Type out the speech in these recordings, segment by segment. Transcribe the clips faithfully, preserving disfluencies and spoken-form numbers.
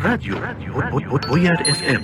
Radyo, radyo, bu, bu, bu yer F M.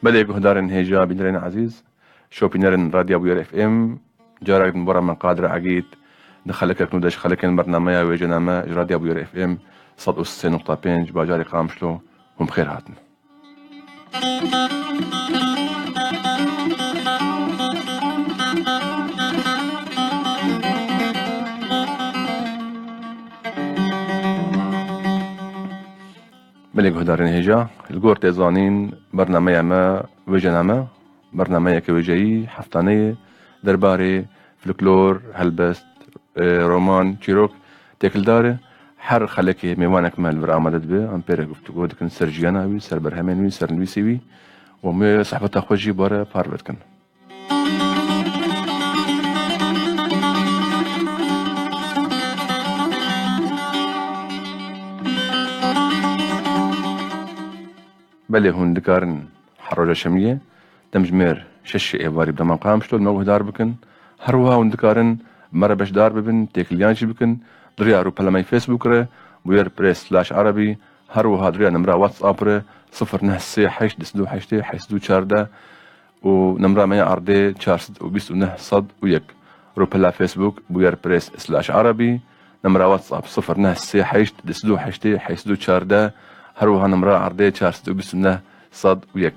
Belê guhdarên hêja, bînerên ezîz, şopînerên Radya Bûyer F M, carek din bo re me Qadir Egîd di xelekek nû de ji xelekên bernameya wêjeyê me ji Radya Bûyer F M sed û sê nokta pênc bajarê Qamişlo hûn bi xêr hatin. Belê guhdarên hêja, li gor tê zanîn, bernameya me, wêjeyê me, bernameyeke wêjeyî heftaneyê derbarê folklor, helbest, e, roman, çîrok têkildar e. Her xelekê mêvanek me li vir amade dibe, em pê re guftûgo dikin ser jiyana wî, ser berhemên wî, ser nivîsê wî û em ê sohbeta xwe jî bi we re parve dikin. Belê hûn dikarin her roja şemiyê demjimêr şeşê êvarî bi dema Qamişlo li me guhdar bikin. Her wiha hûn dikarin bi me re beşdar bibin, têkiliyan jî bikin. Di riya rûpela me yê Facebook re, Bûyer Press slash Erebî, her wiha di riya nimra WhatsApp re, sifir neh sê heşt du sed û heştê heşt sed û çardeh û nimra me ya erdê çar sed û bîst û neh sed û yek. Rûpela Facebook, Bûyer Press slash Erebî, nimra WhatsApp, sifir neh sê heşt du sed û heştê heşt sed û çardeh, her wiha nimra erdê çar sed û bîst û neh sed û yek.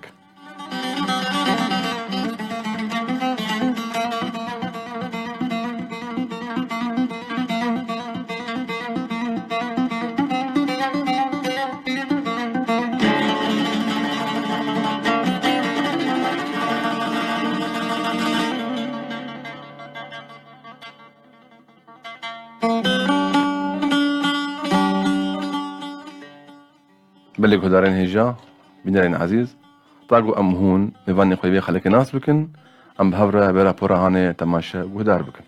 Belê guhdarên hêja, bînerên ezîz, ta ku em hûn mêvanê xwe yê vê xelekê nas bikin, em bi hev re vê rapora hanê temaşe û guhdar bikin.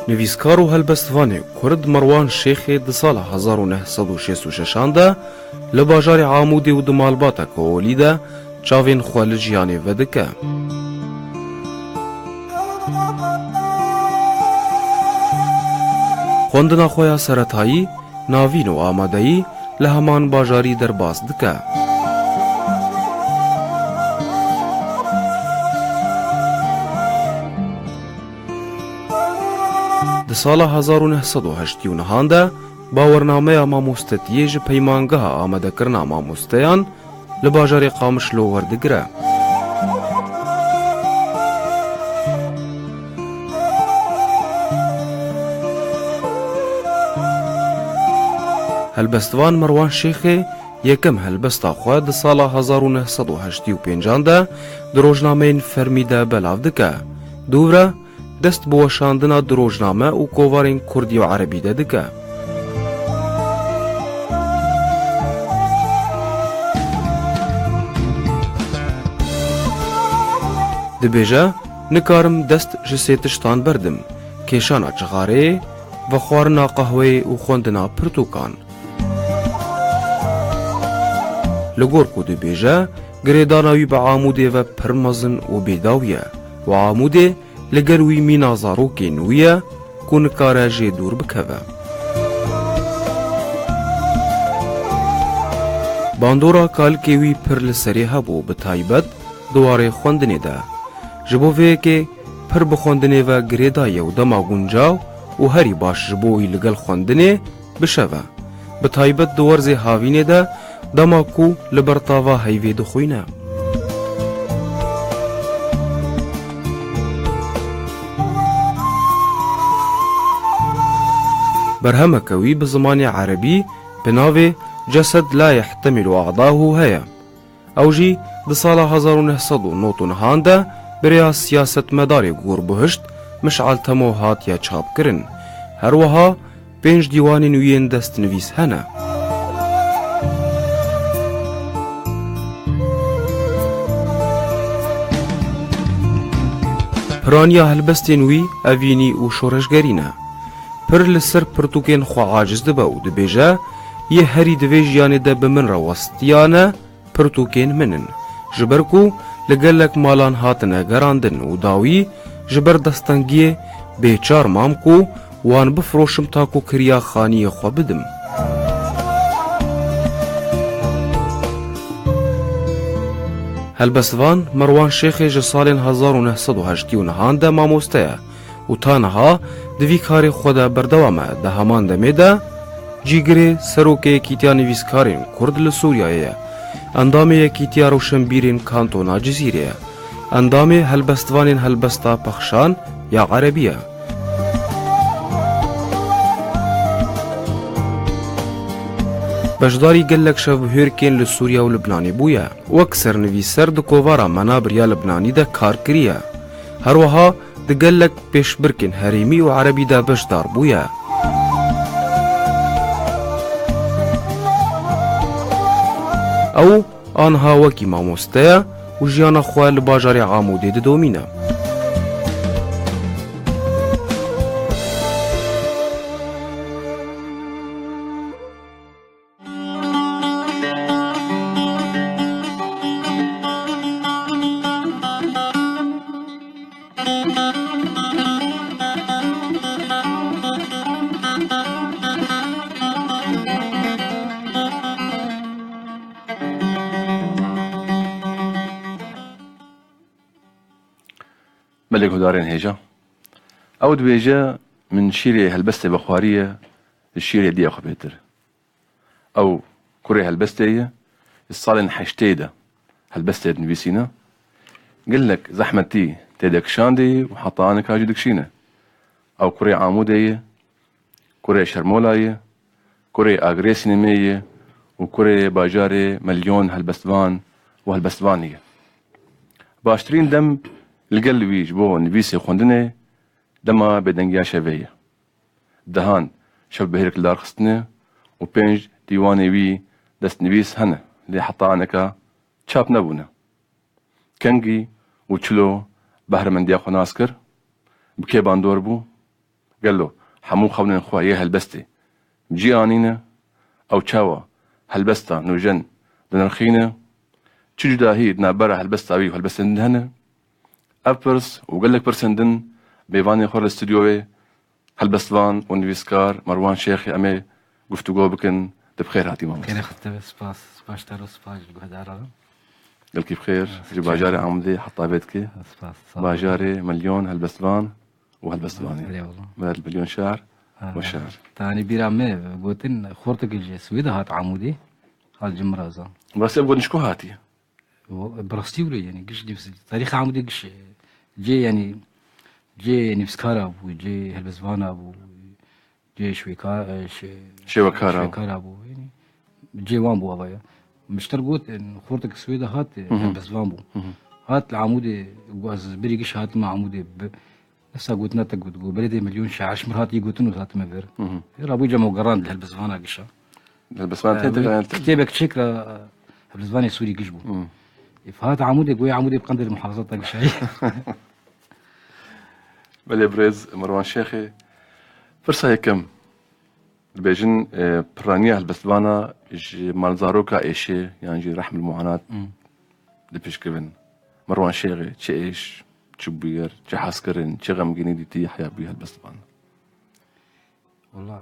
Nivîskar û helbestvanê Kurd Merwan Şêxê di sala hezar û neh sed û şêst û şeşan de li bajarê Amûdê û di malbateke olî de çavên xwe li jiyanê vedike. Xwendina xwe ya seretayî, navîn û amadeyî li heman bajarî derbas dike. Di sala hezar û neh sed û heştê û nehan de Bawernameya mamostetiyê ji peymangeha amadekirina mamosteyan li bajarê Qamişlo werdigire. Helbestvan Merwan Şêxê yekem helbesta xwe di sala hezar û neh sed û heştê û pêncan de di rojnameyên fermî de belav dike. Dûvre dest bi weşandina di rojname û kovarên kurdî û erebî de dike. Dibêje, nikarim dest ji sê tiştan berdim, kêşana cixarê, vexwarina qehweyê û xwendina pirtûkan. Li gor ku dibêje, girêdana wî bi Amûdê ve pir mezin û bêdawî ye û Amûdê li gel wî mîna zarokên wî ye ku nikare jê dûr bikeve. Bandora kalikê wî pir li serê hebû, bi taybet di warê xwendinê de. Ji bo vê yekê pir bi xwendinê ve girêdayî ye û dema guncaw û herî baş ji bo wî li gel xwendinê bi şev e. Bi taybet di werzê havînê de, dema ku li ber tava heyvê dixwîne. Berhemeke wî bi zimanê erebî bi navê Cesed la yehtemilu a'dahu heye. Ew jî di sala hezar û neh sed û nod û nehan de bi rêya siyasetmedarê Gurbuhişt Mişal Temo hatiye çapkirin. Her wiha pênc dîwanên wî yên destnivîs hene. Piraniya helbestên wî evînî û şoreşgerî ne. Pir li ser pirtûkên xwe aciz dibe û dibêje, yê herî di vê jiyanê de bi min re westiyane, pirtûkên min in. Ji ber ku li gelek malan hatine gerandin û dawî ji ber destengiyê bêçar mam ku wan bifroşim ta ku kiriya xaniyê xwe bidim. Helbestvan Merwan Şêxê ji salên hezar û neh sed û heştê û nehan de mamoste ye û ta niha di vî karê xwe de berdewam e. Di heman demê de cîgirê serokê Yekîtiya Nivîskarên Kurd li Sûriyeyê ye. Endamê Yekîtiya Rewşenbîrên Kantona Cizîrê ye. Endamê helbestvanên helbesta Pexşan ya Erebî ye. Beşdarî gelek şevbihêrkên li Sûriye û Libnanê bûye. Wek sernivîser di kovara Menabir ya Libnanî de kar kiriye. Her wiha di gelek pêşbirkên herêmî û erebî de beşdar bûye. Ew aniha wekî mamoste ye û jiyana xwe li bajarê Amûdê didomîne. Belê guhdarên hêja. Ew dibêje, min şîrê helbestê vexwariye, ji şîrê diya xwe bêtir. Ew kurê helbestê ye, ji salên heştê de helbestê dinivîsîne. Gelek zehmetî tê de kişandê û heta anika jî dikişîne. Ew kurê Amûdê ye, kurê Şermola ye, kurê Agirê Sînemê ye û kurê bajarê milyon helbestvan û helbestvanî ye. Baştirîn dem li gel wî ji bo nivîsê xwendinê dema bêdengiya şevê ye. Dehan şevbihêrek li dar xistine û pênc dîwanê wî destnivîs hene, lê heta anika çap nebûne. Kengî û çilo behremendiya xwe nas kir? Bi kê bandor bû? Gelo hemû xewnên xwe yê helbestê bi cî anîne? Ew çawa helbesta nûjen dinirxîne? Çi cudahî di navbera helbesta wî û helbestên din hene? Ev pirs û gelek pirsên din mêvanê xwe li stûdyoyê helbestvan û nivîskar Merwan Şêxê em ê guftûgo bikin. Tu bi xêr hatî mamoste. Xêrê xwe tê be, spas. Spas te re, spas ji guhdaran. Gelkî bi xêr, ji bajarê Amûdê heta vê dikê. Spas, sağ ol. Bajarê milyon helbestvan û helbestvanê. Belê wala. Belê milyon şehr. Başar. Tanî bîra me gotin, xortek ji Swêde hat Amûdê, hat ji Miraza. Bi rastî ev gotin ji ku hatiye? Bi rastî wilo, yani giş nivîs, tarîxa Amûdê giş, cê yani, cê nivîskara bû, cê helbestvana bû, cê şwêka-, e, şe-, Şêwekara. Şêwekara bû, yani cê wan bû ava ya. Mişter got, e, xortek Swêde hat, e, Hı hı. helbestvan bû. Hı hı. Hat li Amûdê, got, ez berî giş hatime Amûdê. Bi-, Esa gotina te got, got, beledê milyon şair ji mir hatiye gotin û hatime vir. Hı hı. Rabû cem û gerand li helbestvana gişa. Helbestvan Ee, tê te kitêbek çêkira, helbestvanê Sûrî giş bû. Hı. Ê, hat Amûdê, goya Amûdê bi qendê li muhafazata gişayî. Belê birêz Merwan Şêxê. Pirsa yekem. Dibêjin, e, piraniya helbestvana ji malzaroka êşê yan jî rehm û muanat Hmm. dipişkivin. Merwan Şêxê çi êş, çi bûyer, çi hezkirin, çi xemgînî dîtî heya bûyî helbestvan? Wala,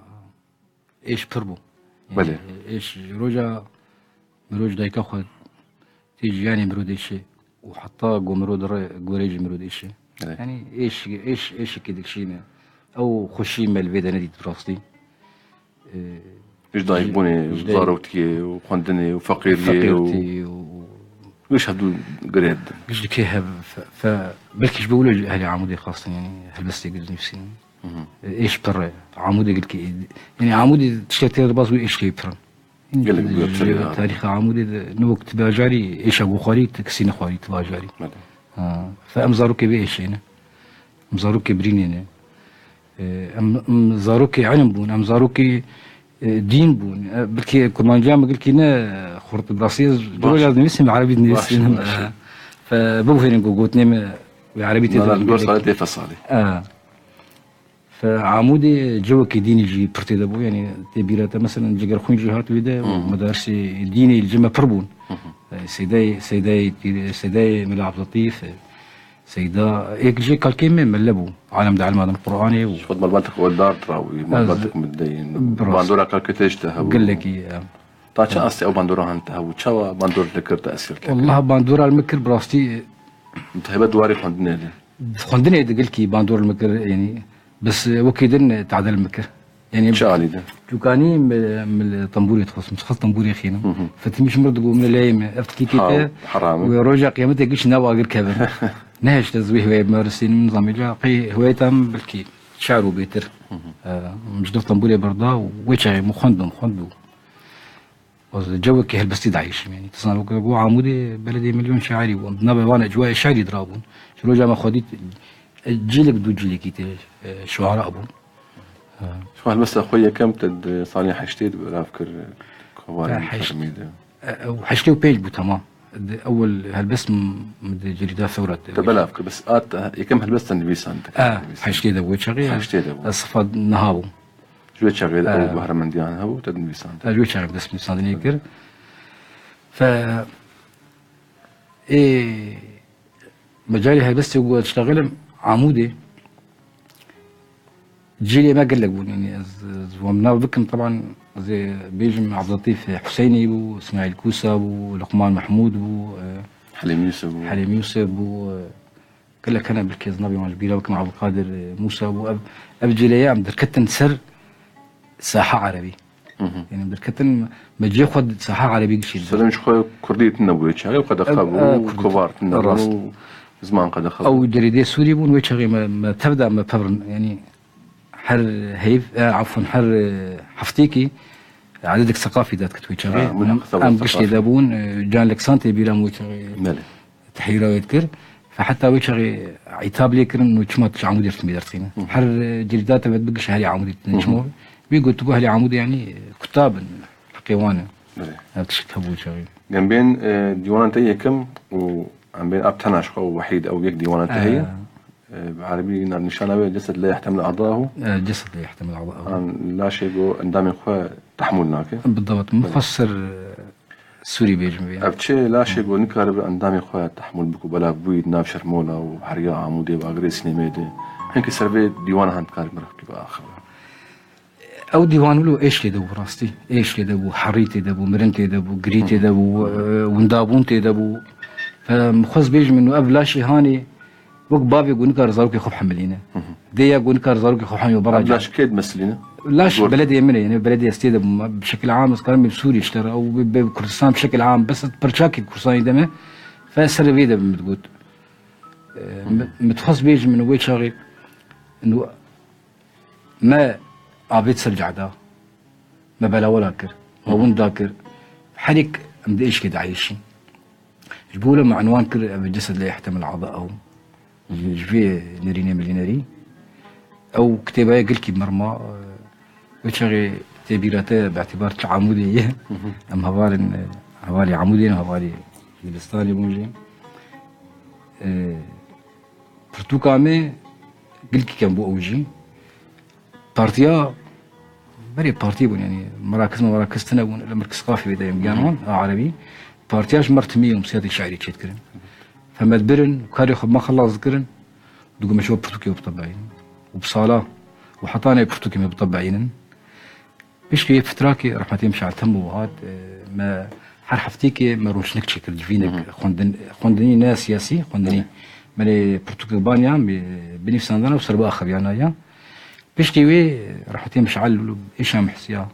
êş pir bû. Belê. Yani, êş ji roja mirov ji dayika xwe tê jiyanê mirov dêşê û heta ku mirov dire gorê jî mirov dêşê. Evet. Yani êş, êş, êşekê dikişîne. Ew xweşî me li vê de nedît bi rastî. Ee, Ji dayikbûnê, ji dayik- zaroktiyê û xwendinê û feqîriyê û Feqîrtî û giş hevdû girê didin. Giş dikê hev, fe, fe, belkî ji bo wilo ji ehlê Amûdê xwestin, yani helbestê giş nivîsîn. Hı hı. Êş pir e. Amûdê gilkî, yani Amûdê tiştek tê de bas wî êşkê pir in. Gelek bûye pir e, yani. Tarîxa Amûdê de ne wek ti bajarî êşa ku xwarî, ti kesî nexwarî ti bajarî. Belê. Ha, fe em zarokê vê êşê ne. Em zarokê birînê ne. E, em, em zarokê ilim bûn, em zarokê, e, dîn bûn. E, belkî kurmanciya me gilkî ne xurt bi rastî ez Baş. Cewel ez nivîsîm, erebî Baş, nivîsînim. baş. E, fe bibûhêrin ku gotinê me wê erebî tê Nana de dor gelek- salê tê fesalê. E. Fe Amûdê cewekî dînî jî pir tê de bû, yani tê bîra te, mesela Cegerxwîn jî hat wê de, û Hı hı. medarsê dînê li cem me pir bûn. Hı hı. E, Seydayê, Seydayê, Seydayê Mela Abdulletîf, e, Seyda, êk jê kalkê me mele bû. Alem de elma din Qur'anê û Xwed malbatek weldar tira wî, Ez- malbatek min deyîn. Bi rast. Bandora kalkê te ji te hebû. Gelekî, e. Ta çi astê ew bandora han te hebû? Çawa bandor li kir te esir te kir? Wallah bandora li min kir bi rastî. Bi taybet di warê xwendinê de. Xwendinê de gelkî bandor li min kir, yani, bes, e, wekî din, e, tadel min kir. Yani, Çi alî de? Çûkanî min, min li tembûrê dixwest, min dixwest tembûrê xînim. Hı hı. Fetimî ji mir digot, min leyê me, ev tikîkê Ha, te, heram e. wê roja qiyametê giş nav agir kevin. Nehişt ez wê hewayê bime risînim, nizamê ca, qey hewayê tam belkî çar û bêtir. Hı hı. E, min ji def tembûrê berda û wê çaxê min xwend bim, xwend bû. Ez cewekî helbestî dayîşim, yani. Ti zanî weke ku Amûdê beledê milyon şairî bû. Em di navê wan ecwayê şairî dirabûn. Ji roja me xwedî, e, cîlek du cîlekî tê, e, şuara bûn. E. Şu helbesta xwe yekem te di salên heştê de belav kir, kovarên Ya, heşt- fermî de. E, ew heştê û pênc bû, temam. Di ewil helbest m-, m-, di cerîda Fewrat de. Te belav kir, bes at, e, yekem helbesta nivîsan te E, nivîsan. heştê de bû çaxê. Heştê de bû. Ez sifa niha bû. Ji wê çaxê de ew Ee. behremendiyan hebû, te dinivîsand. Ez ji wê çaxê bi dest nivîsandinê kir. Fe, ê, mecalê helbestê ku ez diştexîlim Amûdê, cîlê me gelek bûn. Yanî ez, ez wan nav bikim, teban ez ê bêjim Abdulletîf Huseynî bû, Îsmaîl Kûsa bû, Luqman Mehmûd bû, e, Helîm Yûsif bû. Helîm Yûsif bû, e, Gelek hene, belkî ez nabî wan ji bîra bikim, Abdulkadir, e, Mûsa bû. Ev, ev cîleye em derketin ser saha erebî. Hı hı. Yani em derketin me cihê xwe di saha erebî gişî. Serem ji xwe kurdî tune bû, çaxê qedexe Ev, bû, e, kurdî. kovar tune bû, Rast. ziman qedexe bû. Ew cerîdê Sûrî bûn, wê çaxê me, me tev da me pevrin, yani her heyv, e, afwan, her, e, heftêkî ededek seqafî derket wê çaxê. Ha, min Em, hesaba em giştê seqafî. de bûn, e, Can Leksantê bîra min wê çaxê. Belê. Tehîra wê dikir. Fe heta wê çaxê îtab lê kirin û çima tu ji Amûdê rûniştî derdixîne. Hı. Her, e, cerîda te ve bigiş herî Amûdê tine Hı hı. çima. Wî got, tu go herî Amûdê, yanî, e, kutab in, heqê wan e. Belê. Ev tişt hebû çaxê. Em bên, e, dîwana te yekem û em bên Ab Tenaş xwe û Wehîd ew yek dîwana te Ee. heye. E, bi erebî navnîşana wê Cesed La Yehtemil A'dahu. Ee, Cesed La Yehtemil A'dahu. An laşê go endamên xwe tehmûl nake. Bi dawet min Belê. xwe ser, e, Sûrî bêjim vê. Ev çi laşê ku nikaribe endamê xwe tehmûl bike, belav bûyî di nav şermola û heriya Amûdê û agirê sînemê de. Hinkî ser vê dîwana hindkar mirov bibe axir. Ew dîwan wilo êş lê de bû rastî. Êş lê de bû, herî tê de bû, mirin tê de bû, girî tê de bû, e, windabûn tê de bû. Em xwest bêjim min û ev laşê hanê Wek bavê ku nikare zarokê xwe bihemilîne. Dê ya ku nikare zarokê xwe bihemilîne, bera Ev can. Laş kê dimesilîne? Laş Gor. Belediyê min e, yani belediyê stê de bûma. Bi şekil am ez karim bê bi Sûrî ji te re û bi, bi Kurdistan bi şekil am, bes pirçakê Kurdistanê de me. Fe serê vê de min digot. E, mi, mi dixwest bêjim min wê çaxê, nu, me avêt ser cehda. Me belawela kir. Me winda kir. Herêk em di êşkê de eyşîn. Ji bo wilo me enwan kir, ev cesed la yehtemil ada ew. Ji, ji vê nêrînê milînerî. Ew kitêba ye gilkî mirma, e, wê çaxê tê bîra te bi îtîbar tu Amûdê ye. Em hevalên, e, hevalê Amûdê ne, hevalê dibistanê bûn jî. E, pirtûka me gilkî kem bû ew jî. Partiya, berê partî bûn, yani, merakiz me merakiz tune bûn, li Mirkizqafê vê de em giyan wan, a erebî. Partiya ji me re timî û misiyatek şairî çêdikirin. Femed birin, karê xwe me xelas dikirin, digo me şo pirtûkê bitebeînin. Û bi sala, û heta ne pirtûkê me bitebeînin. Piştî vê fitrakê, rehmetê Mişal Temo hat, e, me her heftêkê me rûniştinek çêkir, civînek, xwendin-, xwendinî ne siyasî, xwendinî. Me lê pirtûkek baniya, bi-, binivîsandana û serba axiviyana ya. Piştî wê, rehmetê Mişal êşa min hisiya.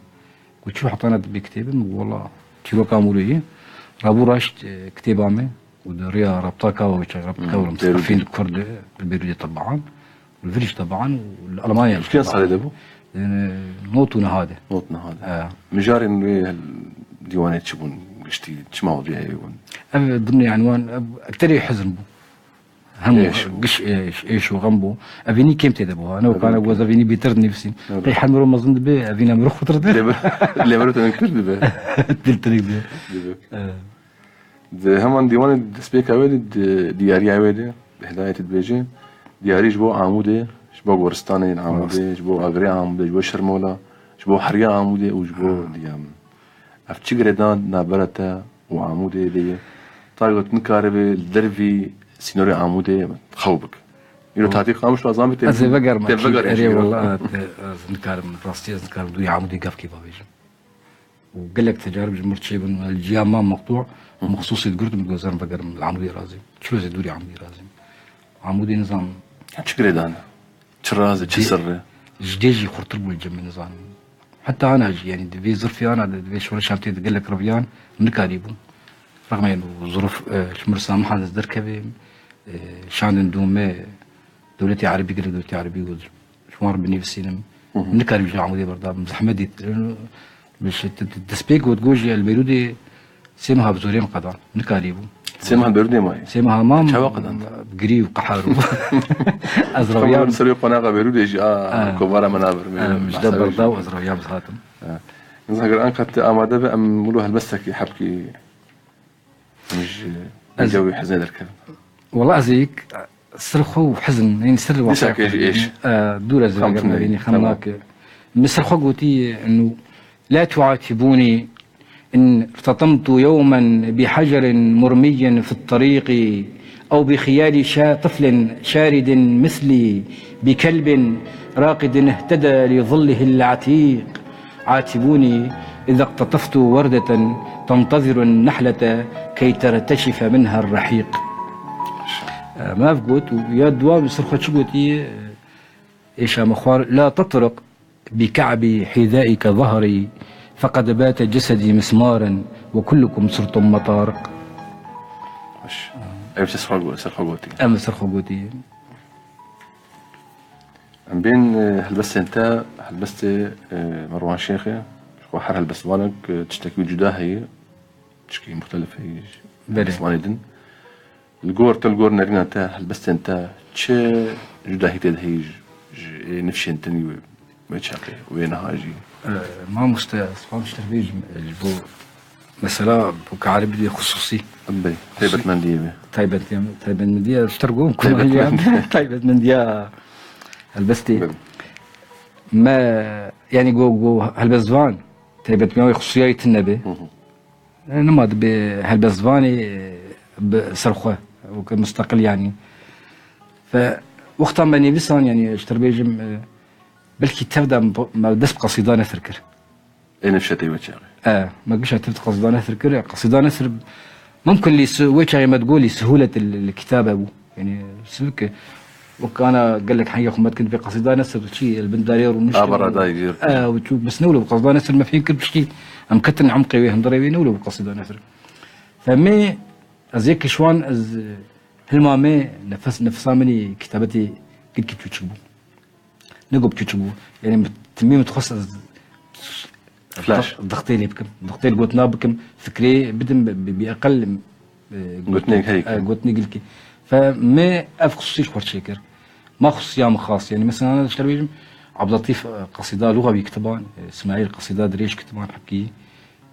Ku çû hetana dibê kitêbin, wela çîroka Amûdê ye. Rabû raşt, e, kitêba me û di riya rabta ka we çek, rabta ka we Hmm, Mustafa Beyrûdê. Fîn Kurd, e, li Beyrûdê tebean. Li vir jî tebean û li Almanya jî Çiyan tebean. Salê de bû? E, not û niha de. Not niha de. E. Mijarên wê hel-, dîwanê çi bûn giştî, çima wê heye bûn? Ev dimnê enwan, ev ekterê hizin bû. Hemû Êş bû. Giş êş, êş û xem bû. Evînî kêm tê de bû. Ne Evînî wekane kêm. Wez evînî bêtir dinivîsîn. Evet. Qey her miro mezin dibe, evîna miro xutir dibe. Lê vir-, lê vir tenektir dibe. Dil tinik dibe. Dibe. Evet. Di heman dîwanê destpêka wê de, di diyariya wê de, bi hidayetê dibêje, diyarî ji bo Amûdê, ji bo goristanê yên Amûdê, Rast. Ji bo agirê Amûdê, ji bo Şermola, ji bo heriya Amûdê û ji bo Ha. diya min. Ev çi girêdan navbera te û Amûdê de ye? Ta got nikaribe li dervî sînorê Amûdê xew bik. Îro Rast. Tatî Qamişlo ez zanibî tê Ez ê vegerim, tê vegerê erê jî, îro. Wela, te, ez nikarim, rastî ez nikarim dûrî Amûdê gavkê bavêjim. û gelek tecarib ji mir çêbin, li ciya ma meqtû, Hı hı. mexsûsê digirtim, digot ez ê vegerim li Amûdê razî. Çilo ez ê dûrî Amûdê razî. Amûdê nizam. Ya çi girêdan e? Çi raz e, çi Dê-, sirr e? Ji dê jî xurtir bû li cem min, nizanim. Heta ana jî, yani, di vê zirfê ana de, di vê şoreşan tê de gelek reviyan nikarîbû. Rexmê û zirf, e, ji mir samihan ez derkevê, e, şandin dûme, Dewletê Erebî, gelek dewletê Erebî got, ji wan re binivîsînim. Hı hı. Nikarî ji Amûdê berdabim, zehmet dît. Bi şi-, t-, t-, destpêk got, got jî el Beyrûdê sê meha bi zorê min qedan. Nikarî bû. Sê meha li Beyrûdê mayî? Sê meha mam, Çawa qedan? Girî û qehar bû. Ez Tam rewiyam. Serê qonaxa Beyrûdê jî, a, Ha. kovara min a vir. Ha, min ji de berda û ez rewiyam, ez hatim. Ha. Nizam, ger anka te amade be, em wilo helbestekî hebkî Em ji Ez vîdya wî hizê derkevin. Wela ez ê yek sir xwe û hizin, yani sir Dîsa waqaya ke jî xwe êş. E, dûr ez Xam vegerim tune, evînî, xem tamam. Nake. Min sir xwe gotî, inu, "La tuatibûnî in irtetemtu yewmen bi hecerin murmiyyin fi teriqî ew bi xiyalî şa-, tiflin şaridin mislî bi kelbin raqidin ihteda li zillihil atîq." عاتبوني إذا اقتطفت وردة تنتظر النحلة كي ترتشف منها الرحيق. Maf got û ya dua bi ser xwe çi gotî, êşa min xwar, "La tetriq bi ke'bi hîdaîke zehrî, feqed bate cesedî mismaran ve kullukum sirtum metariq." Xweş. Ev ser xwe got-, ser xwe gotî. Em ser xwe gotî. Em bên, e, helbestên te, helbestê, e, Merwan Şêxê, ji xwe her helbestvanek, e, tiştekî wî cuda heye, tiştekî muxtelif heye ji Belê. helbestvanê din. Li gor te, li gor nerîna te, helbestên te çi cudahî tê de heye ji, ji ê nifşên tenî wê, wê çaxê, wê niha jî? E, mamoste, ez xwam ji te bêjim, e, ji bo Mesela, bu kari bir xusûsî. Bê, taybetmendiyê be. Taybetmendiyê, taybetmendiyê, ji te re got, Taybetmend-, taybetmendiya helbestê. Bê. Me, yani, go, go, helbestvan, taybetmendiya xusûsiyayî tune be. Hı hı. E, nema dibe helbestvanê, e, bi ser xwe, weke mustaqil, yani. Fe, wexta me nivîsan, yani, ji te re bêjim, e, belkî tev de me, me dest bi qesîda nesir kir. Ê nifşetê wê çaxê. E, me gişa tir qesîda nesir kir, qesîda nesir mumkin lî su-, wê çaxê me digot lî suhûlet li, li kitabe bû. Yani, sivik e. Wek ana gelek heyê xwe me dikin vê qesîda Nesir çi, li bin darê rûniştin. Ava radayê girtin. E, û çû, bes ne wilo bi qesîda Nesir me fêm kir piştî. Em ketin emqê wê hundirê wê ne wilo bi qesîda Nesir. Fe me, ez yek ji wan, ez, e, hilma me, nefes, nefesa min ê kitabetê girkî çûçik bû. Ne got çûçik bû. Yani, timî min dixwest ez Flash. Dixtê lê bikim. Dixtê li gotina bikim. Fikrê bidim bi, bi, bi eqel, e, Gotinê gotin-, heyî e, kim. Gotinê gilkî. Fe me ev xusûsî ji xwe çêkir. Ma xusûsiya min xas. Yani mesela ji te bêjim, Abdulletîf, e, qesîda lûxa wî kitiban, e, Smaîl qesîda dirêj kitiban hepkî.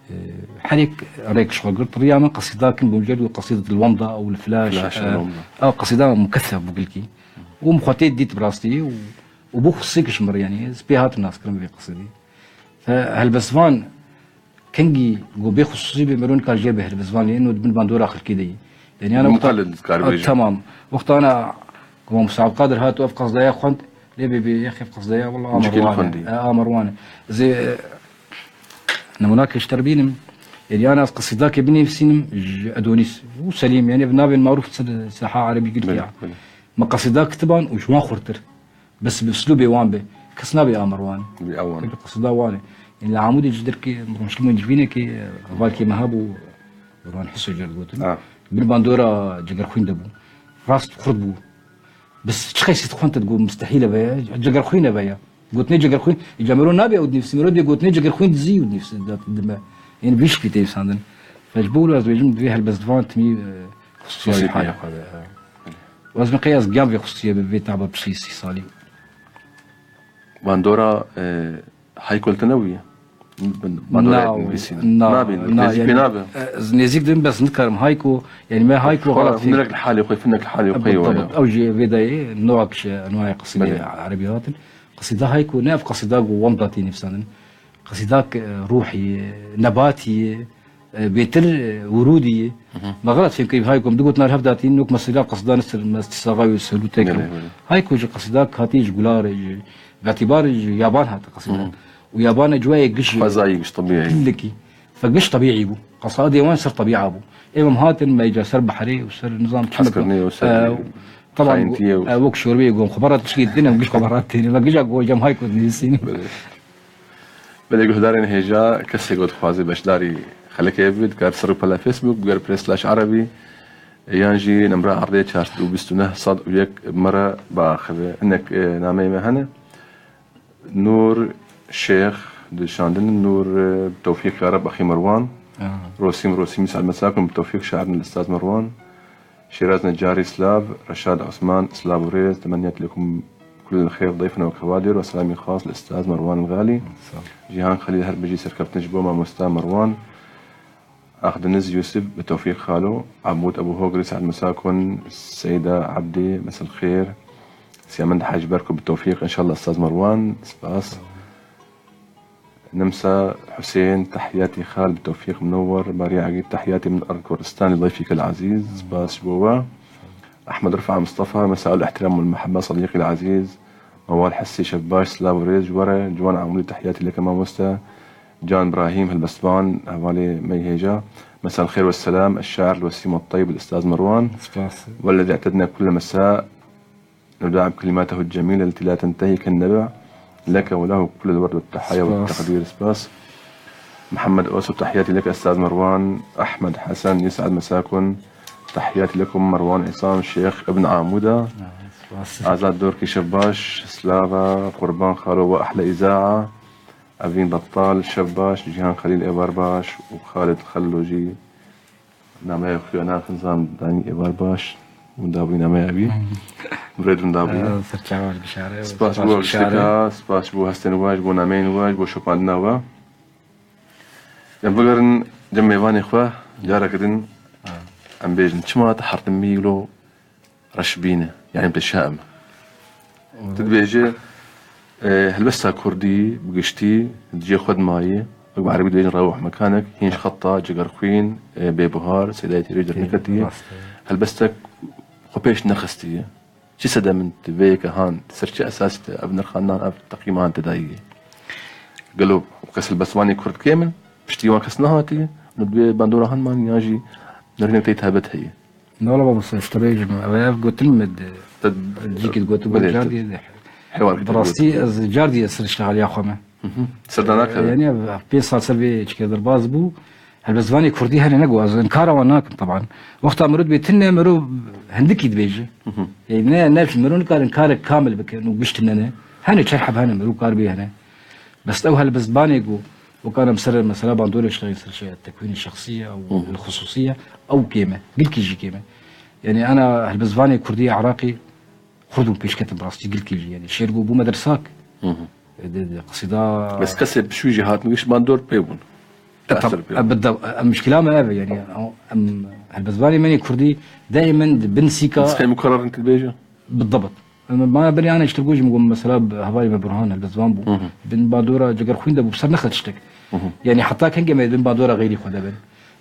E, her yek rêk ji xwe girt. Riya min qesîda kin bû, jêr û qesîda li Wemda û li Flash, Flash, e, Wemda. Ew qesîda mukethef bû gilkî. Û min xwe tê dît bi rastî û, û bû xusûsî ji min re, yani, ez pê hatim naskirin vê qesîdê. Fe helbestvan kengî ku bê xusûsî bê, mero nikar jê bê helbestvan lê, ino di bin bandora xelkê de yî. Yani, ana Muqalid wexta-, dikar a, bêje. Tamam. Wexta ana ku Musa Qadir hat û ev qesdaya xwend, lê bê bê yek ev qesdaya, wala Amar Wan e. Xwendî. E, Amar Wan e. Zê, e, nemûnakê ji te re bînim. Yani, ana ez qesîdakê binivîsînim ji Edonîs û Selîm. Yani, ev navên marûf ser saha erebî girkî ya. Belê, belê. Me qesîda kitiban û ji wan xurtir. Bes bi uslûbê wan be. Kes nabe Amar Wan. Bi ewan. Bi qesda wan e. Ên li Amûdê ji derkê rûniştibûn civînekê, hevalkê me hebû, Wan Hiso jê digotin. Ha. Bin bandora Cegerxwîn de bû. Rast xurt bû. Bes çi qeysî dixwend te digot mustehîl e veya, Cegerxwîn e veya. Gotinê Cegerxwîn, îca mero nabe ew dinivîsî, mero dê gotinê Cegerxwîn dizî û dinivîsî, dime. Ên vî şiklî tê nivîsandin. Fe ji bo wilo ez dibêjim, divê helbestvan timî, e, xusûsiyê Xusûsiyê halê xwe de, e. Wezmê qey ez giyan vê xusûsiyê bi vê taba piştî sî salî. Bandora, e, Hayko li te ne bûye? Bandora Na, nivîsîne. Na, nabîne. Na, nêzîk pê yani, nabe. E, ez nêzîk dibim, bes nikarim Hayko, yani me Hayko Xwe xelat fî- hunerek li halê xwe, finek li halê xwe ye. Bildabt, ew jî vê dayê, noa kişe, noa qesîdê Belê. Erebî hatin. Qesîda Hayko, ne ev qesîda ku Wemda tê nivîsandin. Qesîdak, e, ruhî, nebatî, e, bêtir, e, wurûdî. Hı hı. Me xelat fêm kirî, Hayko, em du gotina li hev datîn, nok mesela qesîda Nisir, me stîsaxa wî sehlu tê kir. Belê, belê. Hayko ji qesîdak hatî ji gularê, ji, bi îtibar ji yaban hate qesîda. Hı hı. Û yaban e civayê giş Xwezayî giş tebîî. Killikî. Fe giş tebîî bû. Qesadê wan ser tebîa bû. Ê em hatin, me îca ser behrê û ser nizam çi Hezkirinê û ser e, taban xayintiyê û e, wek şorbeyê gon xwe bera tişkî din em giş xwe bera têne. Ve gija ku hocam Hayko dinivîsîn. Belê. Belê guhdarên hêja, kesê ku dixwaze beşdarî xelekê bibî, dikare ser rûpela Facebook, bigere press slash Erebî, yan jî nemra erdê çar sed û bîst û neh sed û yek bi me re biaxive. Hinek, e, nameyê me hene. Nûr Şêx, di şandin Nûr, e, Tewfîq Yareb Exî Merwan. Aha. Rosîm, Rosîm Îsal Mesakun bi Tewfîq şairn Listaz Merwan. Şêraz Necarî Slav, Reşad Osman Slav û rêz, temenniyat lekum kul xêr dayfin û kewadir ve selamî xas li Ustaz Merwan Galî. Sağ ol. Cîhan Xelîl her bijî serkeftin ji bo mamosta Merwan. Axdiniz Yusuf bi Tewfîq Xalo, Abûd Ebû Hogri Se'd Misakun, Seyda Abdî, mesel xêr, Siyamend Hacî Berko bi Tewfîq, înşallah Ustaz Merwan, spas. Nimsa Husên, Tehyatî Xal bi Tewfîq Minewwer, Bariya Egîd, Tehyatî min erd Kurdistanê, dayfî kel ezîz, spas ji bo we. Ehmed Rifa Mustafa, Mesa ul Ihtiram ul Mehebbe, Sedîqî el Ezîz, Mewal Hessî, şev baş, silav û rêz ji we re, Ciwan Amûdî, Tehyatî leke mamoste, Can Brahîm, helbestvan, hevalê me yê hêja, Mesa el Xêr ve Selam, el Şair el Wesîm el Teyb, el Ustaz Merwan, Spas. Wellezî e'tedna kulle mesa, نبدأ بكلماته الجميلة التي لا تنتهي كالنبع لك وله كل الورد والتحايا Spas. والتقدير. سباس. محمد أوسو، تحياتي لك أستاذ مروان. أحمد حسن، يسعد مساكن. تحياتي لكم مروان عصام، شيخ ابن عامودة. Spas. آزاد دوركي شباش، سلافا، قربان خالو وأحلى إذاعة. أفين بطال شباش، جيهان خليل إبار باش، وخالد خلوجي. Nameya xwe ya naxin zan danî êvar baş. Winda bûyî nameya wî. Birêd winda bûyî. Ee, serçawa bişare, Spas spas bo bişare. Giştika, spas bo hestên we, ji bo nameyên we, ji bo şopandina we. Em bigerin cem mêvanê xwe, careke din em bêjin, çima te hertimî lo reşbîne, yani te şaim. Tu dibêje, e, helbesta kurdî bi giştî di cihê xwe de mayî, wek bi erebî dibêjin rewah mekanek, hîn ji xeta Cigerxwîn, e, Bêbuhar, Seydayê Têrê derneketiye. Rast e. Helbestek xwe pêş nexistiye. Çi sedemin tu vê yeke han, ser çi esasî te ev nirxandan, ev teqîman te dayiye? Gelo kes helbestvanê kurd kêm in, piştî wan kes nehatiye, li dibê bandora han man yan jî nirxînek tê taybet heye? Ne wala baba, ji te bêjim, ev, ev gotin min di Te- cîkî gotin, Belê, cardî. Hewar Bi rastî ez cardî ser ştexaliya xwe me. Serdana keve. Yani ev pênc sal ser vê çike derbas bû. Helbestvanê kurdî hene ne ku ez inkara wan nakim taban. Wexta mirov dibê tune, mirov hindikî dibêje. Yani ne, ne mirov nikare inkarek kamil bike, û giş tune ne. Hene çend heb hene, mirov kar bê hene. Bes ew helbestvanê ku wek ana ser mesela bandorê ştexî ser şey, tekwînê şexsî ye û xusûsî ye, ew kêm e, gilkî jî kêm e. Yani ana helbestvanê kurdî Iraqî xurt û pêşketin bi rastî gilkî jî. Yani şêr ku bû me dersak. Hı hı. E, de, de, qisîda Bes kesê bi şû jî hatin giş bandor pê bûn. E, tab-, Tesir pê e, bûn. Bi dev-, e, muşkila me ev e, yani, em, helbestvanê me yê kurdî daîmen di bin sîka Nisqê mukarrer in dibêje? Bi debt. Em, bana berê ana ji te gojim, got, mesela, bi hevalê me Burhan helbestvan bû. Hı hı. Bin bandora Cegerxwîn de bû, bi ser nexe tiştek. Hı hı. Yani, heta kengê me bin bandora xeyrî xwe de bin.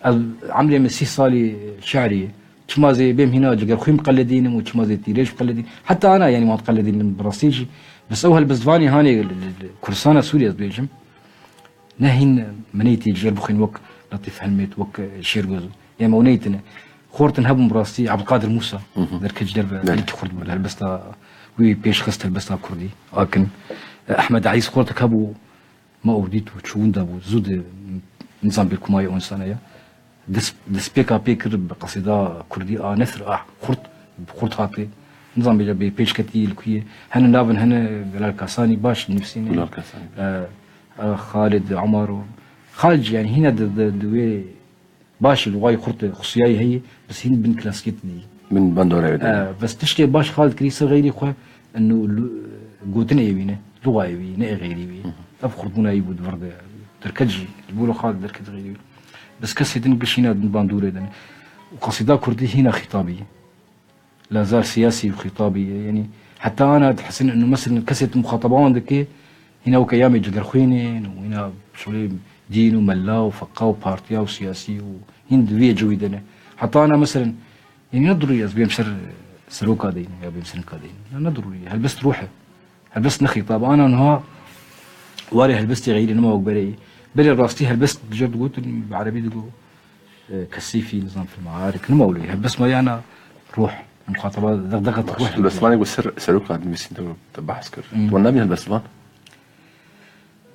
Ez emrê min sî salî şe'rî ye. Çima zê bêm hîna Cegerxwîn biqeledînim û çima zê Tîrêj biqeledînim. Heta ana, yani, wan diqeledînin bi rastî jî. Bes ew helbestvanê hanê li, li, li Kurdistana Sûriyê ez dibêjim. Ne hîn minêtî ji yer bixwîn wek Letîf Helmêt, wek Şêrgoz. Em ew neytine. Xortin hebûn bi rastî Ebdulkadir Mûsa. Hı hı. Derkeç derve Belê. Gelekî xurt bû. Helbesta wî pêşxist, helbesta kurdî. Akin. Ehmed Eîs xortek hebû, ma ew dît û çû winda bû. Zû di nizam bêrkumayê û insana ya. Dest, destpêka pê kir bi qesîda kurdî a nesir a xurt, bi xurt hatê. Nizam bêje bê pêşketî li ku ye. Hene navin hene Bilal Kasanî baş nivîsîne. Bilal Kasanî. E, e, Xalid Omar û Xalid jî yani hîne di, di, di wê başî li wayî xurt xusiyayî heye, bes hîn bin klasikê tine ye. Bin bandorê de. E, bes tiştê baş Xalid kirî ser xeyrî xwe, eno lu-, gotinê wî ne, luxayê wî ne, ê xeyrî wî. Hı hı. Ev xurtbûna wî bû di vir de. Derket jî, ji bo Xalid derket xeyrî wî. Bes kesê din giş hîna din bandorê de ne. Û qesîda kurdî hîna xîtabî ye. Lazar siyasî û xîtabî ye. Yanî heta ana dihisin eno mesela kesê tu muxataba wan dike, hîna weke yamê Cegerxwînê û hîna şolê dîn û mela û feqa û partiya û siyasî û hîn di vê cewî de ne. Heta ana mesela, yanî ne dirû ez bêm ser seroka deyne ya bêm ser nika deyne. Ya ne dirû ye. Helbest ruh e. Helbest ne xîtab. Ana niha warê helbestê xeyrî nima wek berê ye. Belê rastî helbest bi cer digotin, bi erebî digot. E, kesîfî, nizam fil maarik, nima wilo. Helbestvan yana ruh, muxataba, dexdexe ruh. Helbestvanê ku ser, seroka nivîsîn te, te behs kir. Hmm. Tu nabî helbestvan?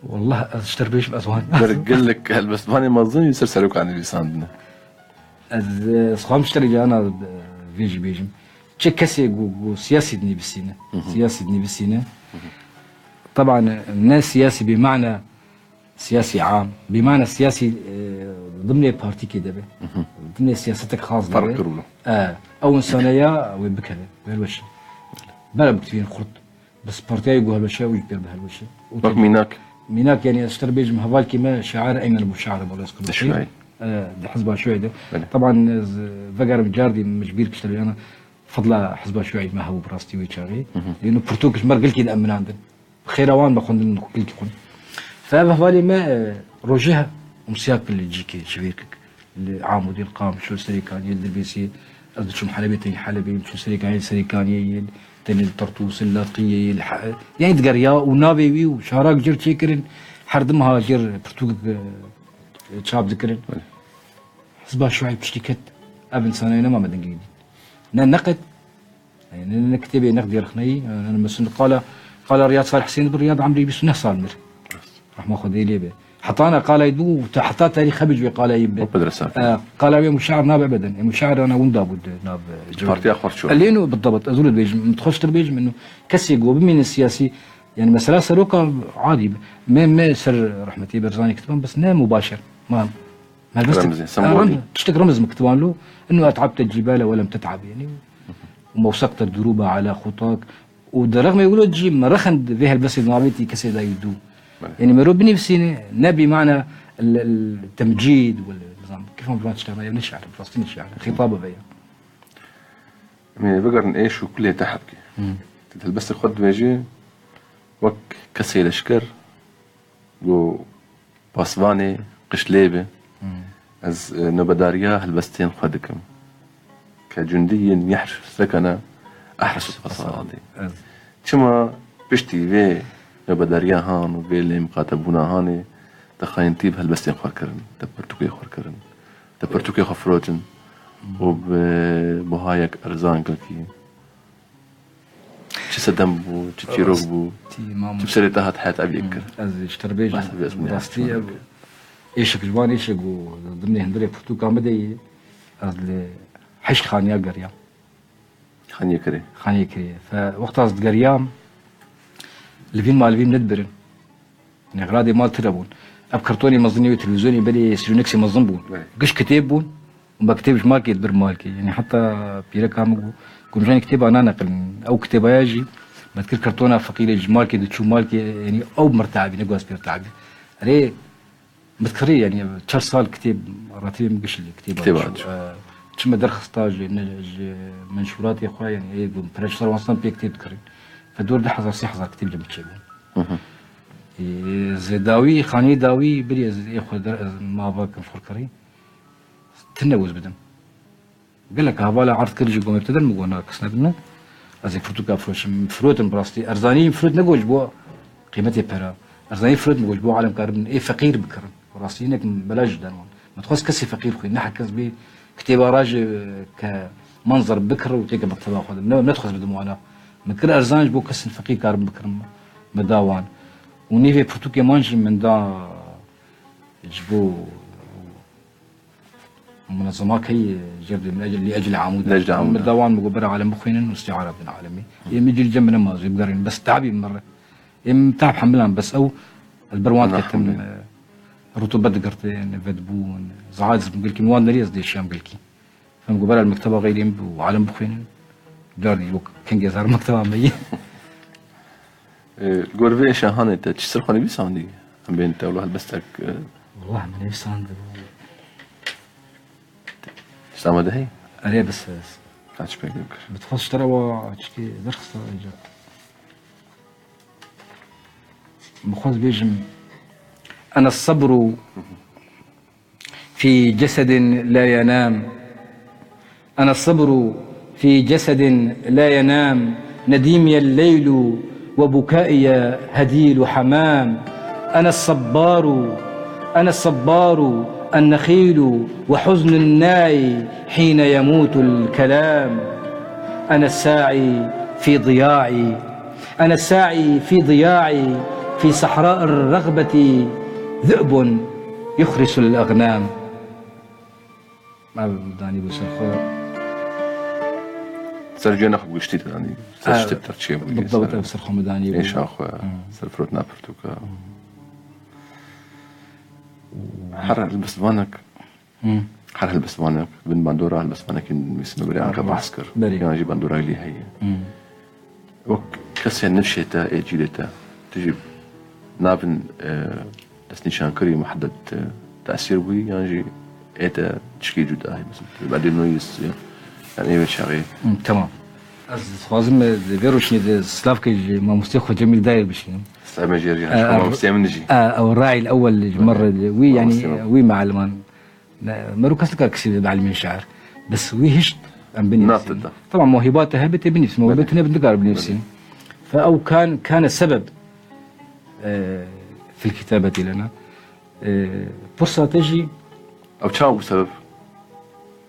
Wallah, ez ji te re bêjim, ez wan Ber gelek helbestvanê mezin yê ser seroka nivîsandine. Ez, e, ez xwam ji te re yana, e, vê jî bêjim. Çi kesê ku, ku siyasî dinivîsîne. Hı hı. Siyasî dinivîsîne. Hı hı. Taban, ne siyasî bi mana siyasî am, bi mana siyasî, e, dimnê partîkê de be. Hı hı. Dimnê siyasetek xas de Ferq be. Kir wilo. E, ew insane ya wê bikeve, wê helweşe. Bera biktivîn xurt. Bes partiyayê ku helweşe, ew jî pêr bi helweşe. Û Wek te- mînak. Mînak, yani, ez ji te re bêjim, hevalkî me şair Eymen Ebû Şair, bala ez Di Kurd Şuayî. E, di Hizba Şuayî de. Belê. Taban ez vegerim cardî min ji bîr kişte, yani, fidla Hizba Şuayî me hebû bi rastî wê çaxê. Hı hı. Yanî pirtûk ji me re gelkî diemînandin. Xêra wan be xwendin ku gilkî xwend. Fe ev hevalê me, e, rojê he, umsiyak li cîkê, şivêrkik. Li Amûdê, li Qam, çû Serêkaniyê, li Dirbêsiyê. Ez diçûm Helebê, tenê Helebê, çû Serêkaniyê, li Serêkaniyê yê, tenê li Tertûs, li Latqiyê yê, li he-, yani digeriya û navê wî û şarak jêr çêkirin, her dim ha jêr pirtûkek, e, çap dikirin. Belê. Hizba Şuayî piştî ket, ev însanê nema me dengê dî. Ne neqet, yani ne, ne kitêbê neqdê rexneyî, yani mesela qala, qala Riyad Salih Hüseyin bi Riyad Emrî bîst û neh sal mir. Rahma Xwedê lê be. Heta ana qala yî bû, te heta tarîx hebî ji wê qala yî be. Wek pedersa. E, qala wê muşair nabe ebeden. E, muşair ana winda bû di nav, e, cewê. Partiya xwe çû. Elê no, bi debat, ez wilo dibêjim, min dixwest bêjim, eno kesê go bimîne siyasî, yani mesela seroka adî be. Me, me ser rehmetî Berzanî kitiban, bes ne mubaşer. Ma Helbest Remzî, e, sembolî. Remz, tiştek remz min kitiban lo. Eno et'abte cîbale we lem tet'ab, yani. Û mewsekte duruba ala xutak. Û di rexmê wilo cî me rexend vê helbestê navêtî kesê dayî dû. Belê. Yani mero binivîsîne, ne bi mana el, el temcîd, wel, nizam, kifan bi van tiştana, ya ne şiir, rastî ne şiir, xîtab be ya. Em ê vegerin êş û kulê te hebkê. Hı. Tu di helbestê xwe dibêjî, wek kesê leşker, go Pasvanê qişlê be. Hmm. Ez, e, nobedariya helbestên xwe dikim. Ke cundiyên yehr sekene ehresu fasadê. Evet. Çima piştî vê nobedariya han û vê lê miqatebûna hanê te xayintî bi helbestên xwe kirin, te pirtûkê xwe kirin, te pirtûkê xwe firotin. û bi buhayek erzan girtî. Çi sedem bû, çi çîrok bû, Rastî, çi bi serê te hat heyat ev yek kir? Ez ji te re bêjim, Behsa vê ez rastî ev êşek ji van êşek bû, dimê hundirê pirtûka min de yê, ez li heşt xaniya geriyam. Xaniyê kirê. Xaniyê kirê. Fe wexta ez digeriyam, livîn ma livîn nedibirin. Nexradê mal tire bûn. Ev kartonê mezin ê televîzyonê berê sîroneksê mezin bûn. Belê. Giş kitêb bûn. Û me kitêb ji malkê dibir malkê. Yanî heta pîreka min got, got, "Em jî kitêba naneqilin." Ew kitêbaya jî me dikir kartona feqîrê ji malkê diçû malkê, yanî ew mir teabî, ne got ez pêr teabî. Erê, min dikirî, yanî çar sal kitêb, ratibê min giş li kitêba Kitêba diçû. diçû. E, çi me derxista ji, ne, ji menşûratê xwe, yanî ê got, pere ji ser wan stan pê kitêb dikirîn. Fe dor du hezar sê hezar kitêb li min çêbûn. Hı hı. Ê, zê dawî, xanî dawî, birî ez ê xwe der, ez ma va kim xurkirî. Tune wez bidim. Gelek hevala erd kir ji gomê te der min got, "Na, kes nebine." Ez ê firtûka firoşim. Firotin bi rastî. Erzanî firot ne got ji bo qîmetê pera. Erzanî firot min got ji bo alem karibin ê feqîr bikirin. Bi rastî hinek belaş ji den wan. Me dixwest kesê feqîr xwî, ne her kes bê kitêba raje ke manzer bikir û têke mekteba xwe de. Ne, nedixwest bidim wana. Min kir erzan ji bo kesên feqîr karin bikirin. Me da wan. Û nîvê pirtûkê man jî min da ji bo Munezema key jêr dê min ecel, li ecel amûd. Li ecel amûd. Min da wan min got bera alem bixwînin û istiara bin alemî. Ê min cil cem min nema zû bigerin. Bes tabî min re. Ê min tab hemilan bes ew li ber wan ketim, e, rutubet digirtin, vedbûn. Zahad zim gilkî min wan nerî ez dêşiyam gilkî. Em got bera li mekteba xeyrî em û alem bixwînin. Derdî wek kengê zar mekteba me yî. E, li gor vê şahanê te çi ser xwe nivîsandî? Em bên te wilo helbestek, e, Wah, min nivîsandibû. Ji te me de heye? Erê, bes, bes. Kaç pek kir? Bi dixwest ji te re wa çikê derxista îca. Bi xwest bêjim, ene sebru في جسد لا ينام. أنا الصبر في جسد لا ينام. نديمي الليل وبكائي هديل حمام. أنا الصبار، أنا الصبار النخيل وحزن الناي حين يموت الكلام. أنا الساعي في ضياعي، أنا الساعي في ضياعي في صحراء الرغبة ذئب يخرس الأغنام. Ev danî bû ser xwe. Ser cihê xwe giştî te danî. Ser, e, tiştê terçiyê bû. Bildabt, ser, ev ser xwe me danî bû. Êşa xwe, hmm, ser firotina pirtûka. Hmm. Her helbestvanek, hmm, her helbestvanek bin bandora helbestvanekî nivîsî me berê anka, berê, behs kir. Berê. Yan jî bandora lî heye. Hmm. Wek kesê nifşê te, ê cîlê te, tu jî navin, e, destnîşankirî muhedded, e, tesîr bûyî, yan jî ê te tişkî cuda heye, mesela, tu bedî nûyîs, e, yan ê wê çaxê? Hı, tamam. Ez dixwazim, e, di vê rûşinê de silavkê ji mamostê xwe Cemîl Dayê bişînim. Silavê jê jî, e, hemşî mamostê min jî. E, ew rayîl ewel ji me re, wî, yanî, mamostê min, wî mealiman. Ne, mero kes nikare kisî bibe alimên şair. Bes wî hişt em binivîsîn. Tamam, mewhîba te hebe tê binivîsî. Mewhîbe tune nikare binivîsî. Fe ew kan, kane sebeb, e, fil kitabetî lena. E, pirsa te jî. Ew çawa bû sebeb?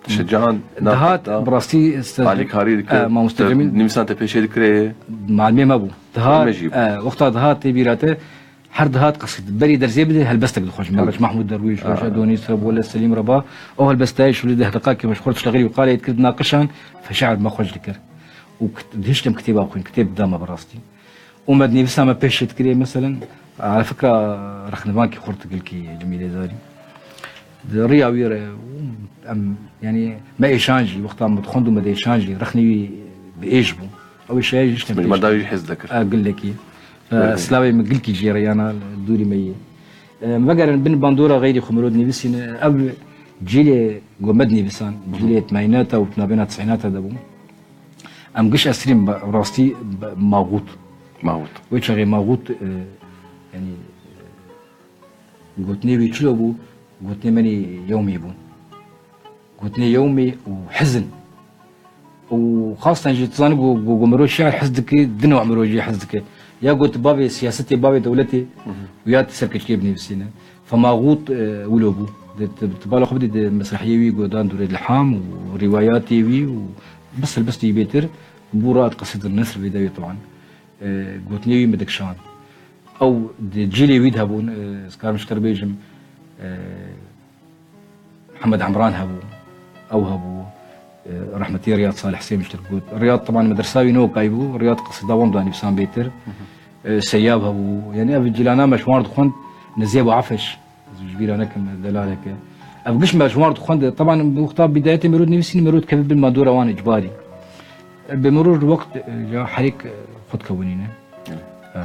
Te şecaand, dihat, bi rastî, alîkarî dikir, e, mamoste Cemîl, nivîsan te pêşê dikirê. Malimê me bû. Dihat, e, wexta dihat tê bîra te, Her dihat qesîd, berî dersê bide, helbestek dixwe ji me re. Ji Mahmûd Derwîş, Rojê Donîs re, Wele Selîm re ba. Ew helbestayê şûlî deh deqakê me ji xwe re tişta xerîb qalê dikir, dinaqişan, fe şeir me xweş dikir. Û kit-, dihiştem kitêba xwîn, kitêb dida me bi rastî. Û me dinivîsa me pêş dikirê, meselen, ala fikra rexnevankî xurt gilkî Cemîlê Zarî. Di riya wî re, em, yanî, me êşan jî, wexta me dixwend û me diêşan jî, rexnê wî bi êş bû. Ew ê şayê jî hiştem pêş. Mada wî jî hez dikir. A, gilekî. E, slavê min gilkî jê re yana dûrî me yê. E, vegerin bin bandora xeyrî xwe mirov dinivîsîne. Ev cîlê ku me dinivîsan, cîlê tmeynata û navbêna tisînata de bû. Em giş esrîn bi rastî bi maxût. Maxût. Wê çaxê maxût, e, yanî, e, gotinê wî çilo bû? Gotinê menî yewmî bûn. Gotinê yewmî û hizin. Û xastan jî tu zanî ku, ku, ku mirov şiir hez dike, di newê mirov jî hez dike. Ya got bavê siyasetê, bavê dewletê, û ya tu ser keçikê binivîsîne. Femaxût, e, wilo bû. Di, di, di bala xwe bidî di mesrehiyê wî godan dûrê Liham û rîwayatê wî û bis helbestê wî bêtir, bû rahat qesid nesr vê dewê taban. E, gotinê wî min dikşand. Ew di cîlê wî de hebûn, e, ez karim ji te re bêjim, e, Mihemed Emran hebû, ew hebû, e, rehmetî Riyad Salih Husên ji te re got. Riyad teban medresa wî ne wekayî bû, Riyad qesîda wan da nivîsan bêtir. E, Seyab hebû, yani ev cîlana me ji wan re dixwend, Nezîhe Bûafeş, ez ji bîra nekim, delaleke. Ev giş me ji wan re dixwend, teban bi wexta bîdayetê merûd nivîsîn, merûd kevin bin ma dora wan icbarî. E, bi merûr wext, e, ya herêk, e, xwe dikewinîne. E,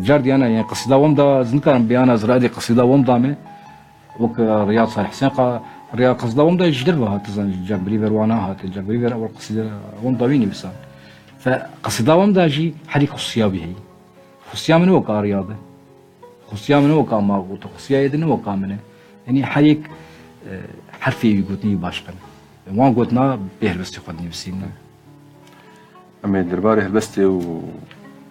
car diyana, yani qesîda wan da, ez nikarim biyana zira edê qesîda wan da me. Wek, e, Riyad Salih Husên qa, Riyad qesîda wan da ji derve hat, zanî, cak birî ver wana hat, cak birî ver ewil qesîda wan da wî nivîsan. Fe qesîda wan da jî herî xusiya wî heyî. Xusiya min wek a Riyad e. Xusiya min wek a ma gote, xusiya yê din wek a min e. Yani herî, e, herfê wî gotinî baş qene. Wan gotina bê helbestê xwe dinivîsîne. Em ê derbarê helbestê û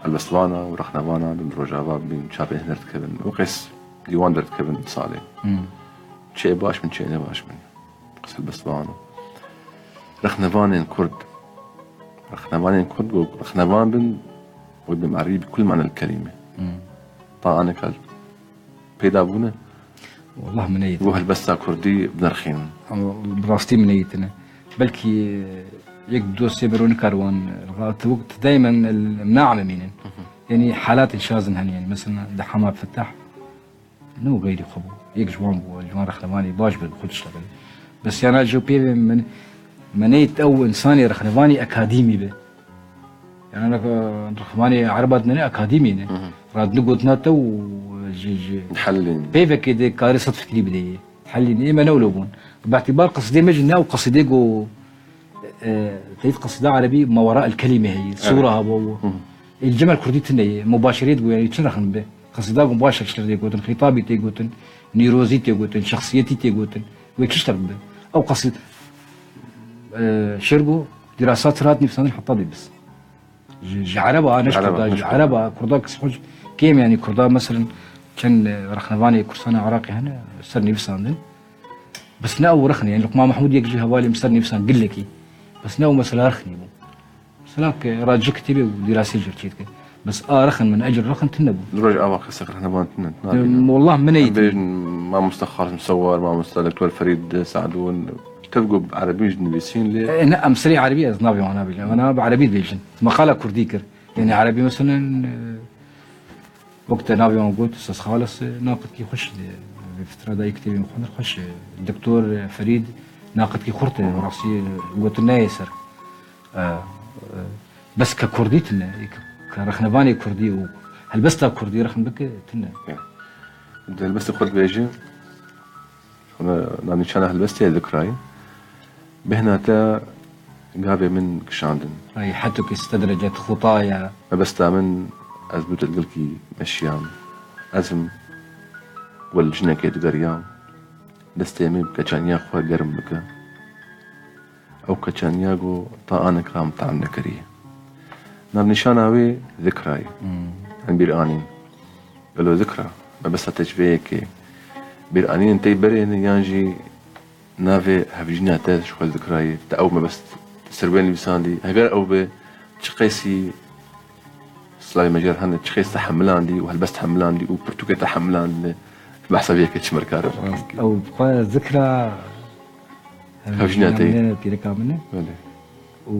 helbestvana û rexnevana li Rojava bin çapên derdikevin. Wekes dîwan derdikevin salê. Hmm. Çê baş bin, çê ne baş bin. Qis helbestvan û rexnevanên Kurd. Rexnevanên Kurd û rexnevan bin û bi merî bi kul manel kelîme. Hmm. Ta aneka peyda bûne? Wallah min neyît. Bo helbesta kurdî binirxînin. Ama bi rastî min neyîtine. Belkî, e, yek dostê mero nikar wan, e, tu, tu daymen el mnaam emînin. Hı hı. Yani halatên şazin hene yani. Mesela de Hama Fetah, ne o gayri xwe bû. Yek ji wan bû, ji wan rexnevanê baş bir xwe diştexil. Bes yana ji pê ve min, min neyît ew insanê rexnevanê akademî be. Yani, ne, rexnevanê Ereba dinêne akademî ne. Hı hı. Radni gotina te û ji, ji Helîn. Peyvekê de karê sed fikrî bideyê. Helîn ê me ne wilo bûn. Bi îtibar qesidê me jî ne ew qesidê go, e, teyîd qesida erebî ma wera el kelîme heyî. Evet. Sura habo. Hı hı. El cemel kurdî tine ye. Mubaşerê digo yani çi rexin be. Qesida go baş şekilde tê gotin. Xîtabî tê gotin. Nîrozî tê gotin. Şexsiyetî tê gotin. Wê çi şter bibe. Ew qesid, e, şergo, dîrasat rat nivîsandin heta dê biz. Ji, ji Ereba, ne ji Ereba, Kurda, ne ji ji Kurda. Ereba, Kurda kes xwe kêm, yani Kurda, mesela, çend, e, rexnevanê Kurdistana Iraqê hene, ser nivîsandin. Bes ne ew rexne, yani Luqman Mahmud yek ji hevalê min ser nivîsan gilekî. Bes ne ew mesela rexnî bû. Mesela ke ra ji kitêbê û dîrasê cir çêdike. Bes a rexin min, ecir rexin tune bû. Roj ava kesek rexnevan tune, nadîne. Em, wallah min Em neyîtin. bêjin mamosta Xasim Sewar, mamosta Doktor Ferîd Sadûn, tev got bi erebî ji nivîsîn lê. E, ne, em serê erebî ez navê wan nabêjim. Em bi erebî dibêjin. Meqala kurdî kir. Yani erebî mesela, e, wek te navê wan got, Ustaz Xalis, e, naqidkî xweş, e, vê fitra da yek kitêbên xwe xweş, e, Doktor, e, Ferîd, naqidkî xurt, e, rastî, e, gotin neyê ser. E, e, bes ke kurdî tine, ke, ke rexnevanê kurdî û helbesta kurdî rexn bike, tine. Ya. Di helbestê xwe dibêje, Xwe navnîşana helbestê Zikrayê. Bêhna te gavê min kişandin. Ay, heto ke sed derece xuta ya. Mebesta min, ez bi te li gilkî meşiyam. Ez im wek jinekê digeriyam. Destê min bi keçaniya xwe germ bike. Ew keçaniya ku ta anika em tam nekiriye. Navnîşana wê Zikra ye. Hmm. Em bîr anîn. Gelo Zikra, mebesta te ji vê yekê bîranînên te yî berê ne yan jî navê hevjîna te ji xwe Zikra ye? Te ew mebest ser wê nivîsandî? Heger ew be, çi qeysî Silavê me jê re hene, çi qeys te hemilandî û helbest hemilandî û pirtûkê te hemilandine, behsa vê yekê çi me re kare? Rast, ew bi xwe Zikra, Hevjîna te ye. Hevjîna pîreka min e. Belê. Û,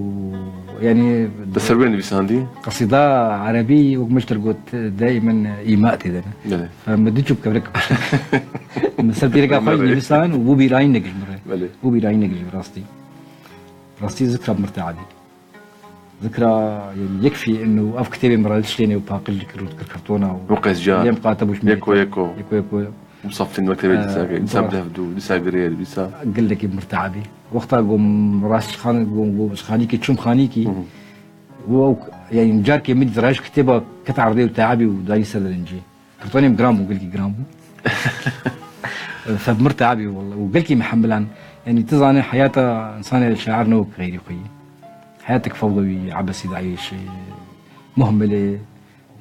yani, Te ser wê nivîsandî? Qesîda erebî, wek min ji te re got, daymen îma tê de ne. Belê. Em bi du çûk kevrek. Min ser pîreka xwe Belê. nivîsan û bû bîrayînek ji min re. Belê. Bû bîrayînek ji min rastî. Rastî Zikra bi min re te edî. Zikra, yani, yekfî inu ev kitêbê min re tiştêne û paqij dikir û dikir kartona û Wek ez car. lêm qate bû ji min Yeko re. yeko. Yeko yeko. Musafîn mektebê Ee, dîsa kir, dîsa Zikra. bi dev dû, dîsa girê, dîsa. Gelekî min re teabî. Wexta gom rast xan, gom, gom xanîkî, çûm xanîkî. Hı hı. Û ew, yani, carkê min dît raj kitêba ket erdê û teabî û dayî ser dirincî. Kartonê min giran bû, gelkî giran bû. Fe bi mir teabî wele. Û gelkî min hemilan. Yani, tu zanî heyata însanê şair ne wek xeyrî xwe yî. Heyatek fewdewî, ebesî dayîşê, muhmilê.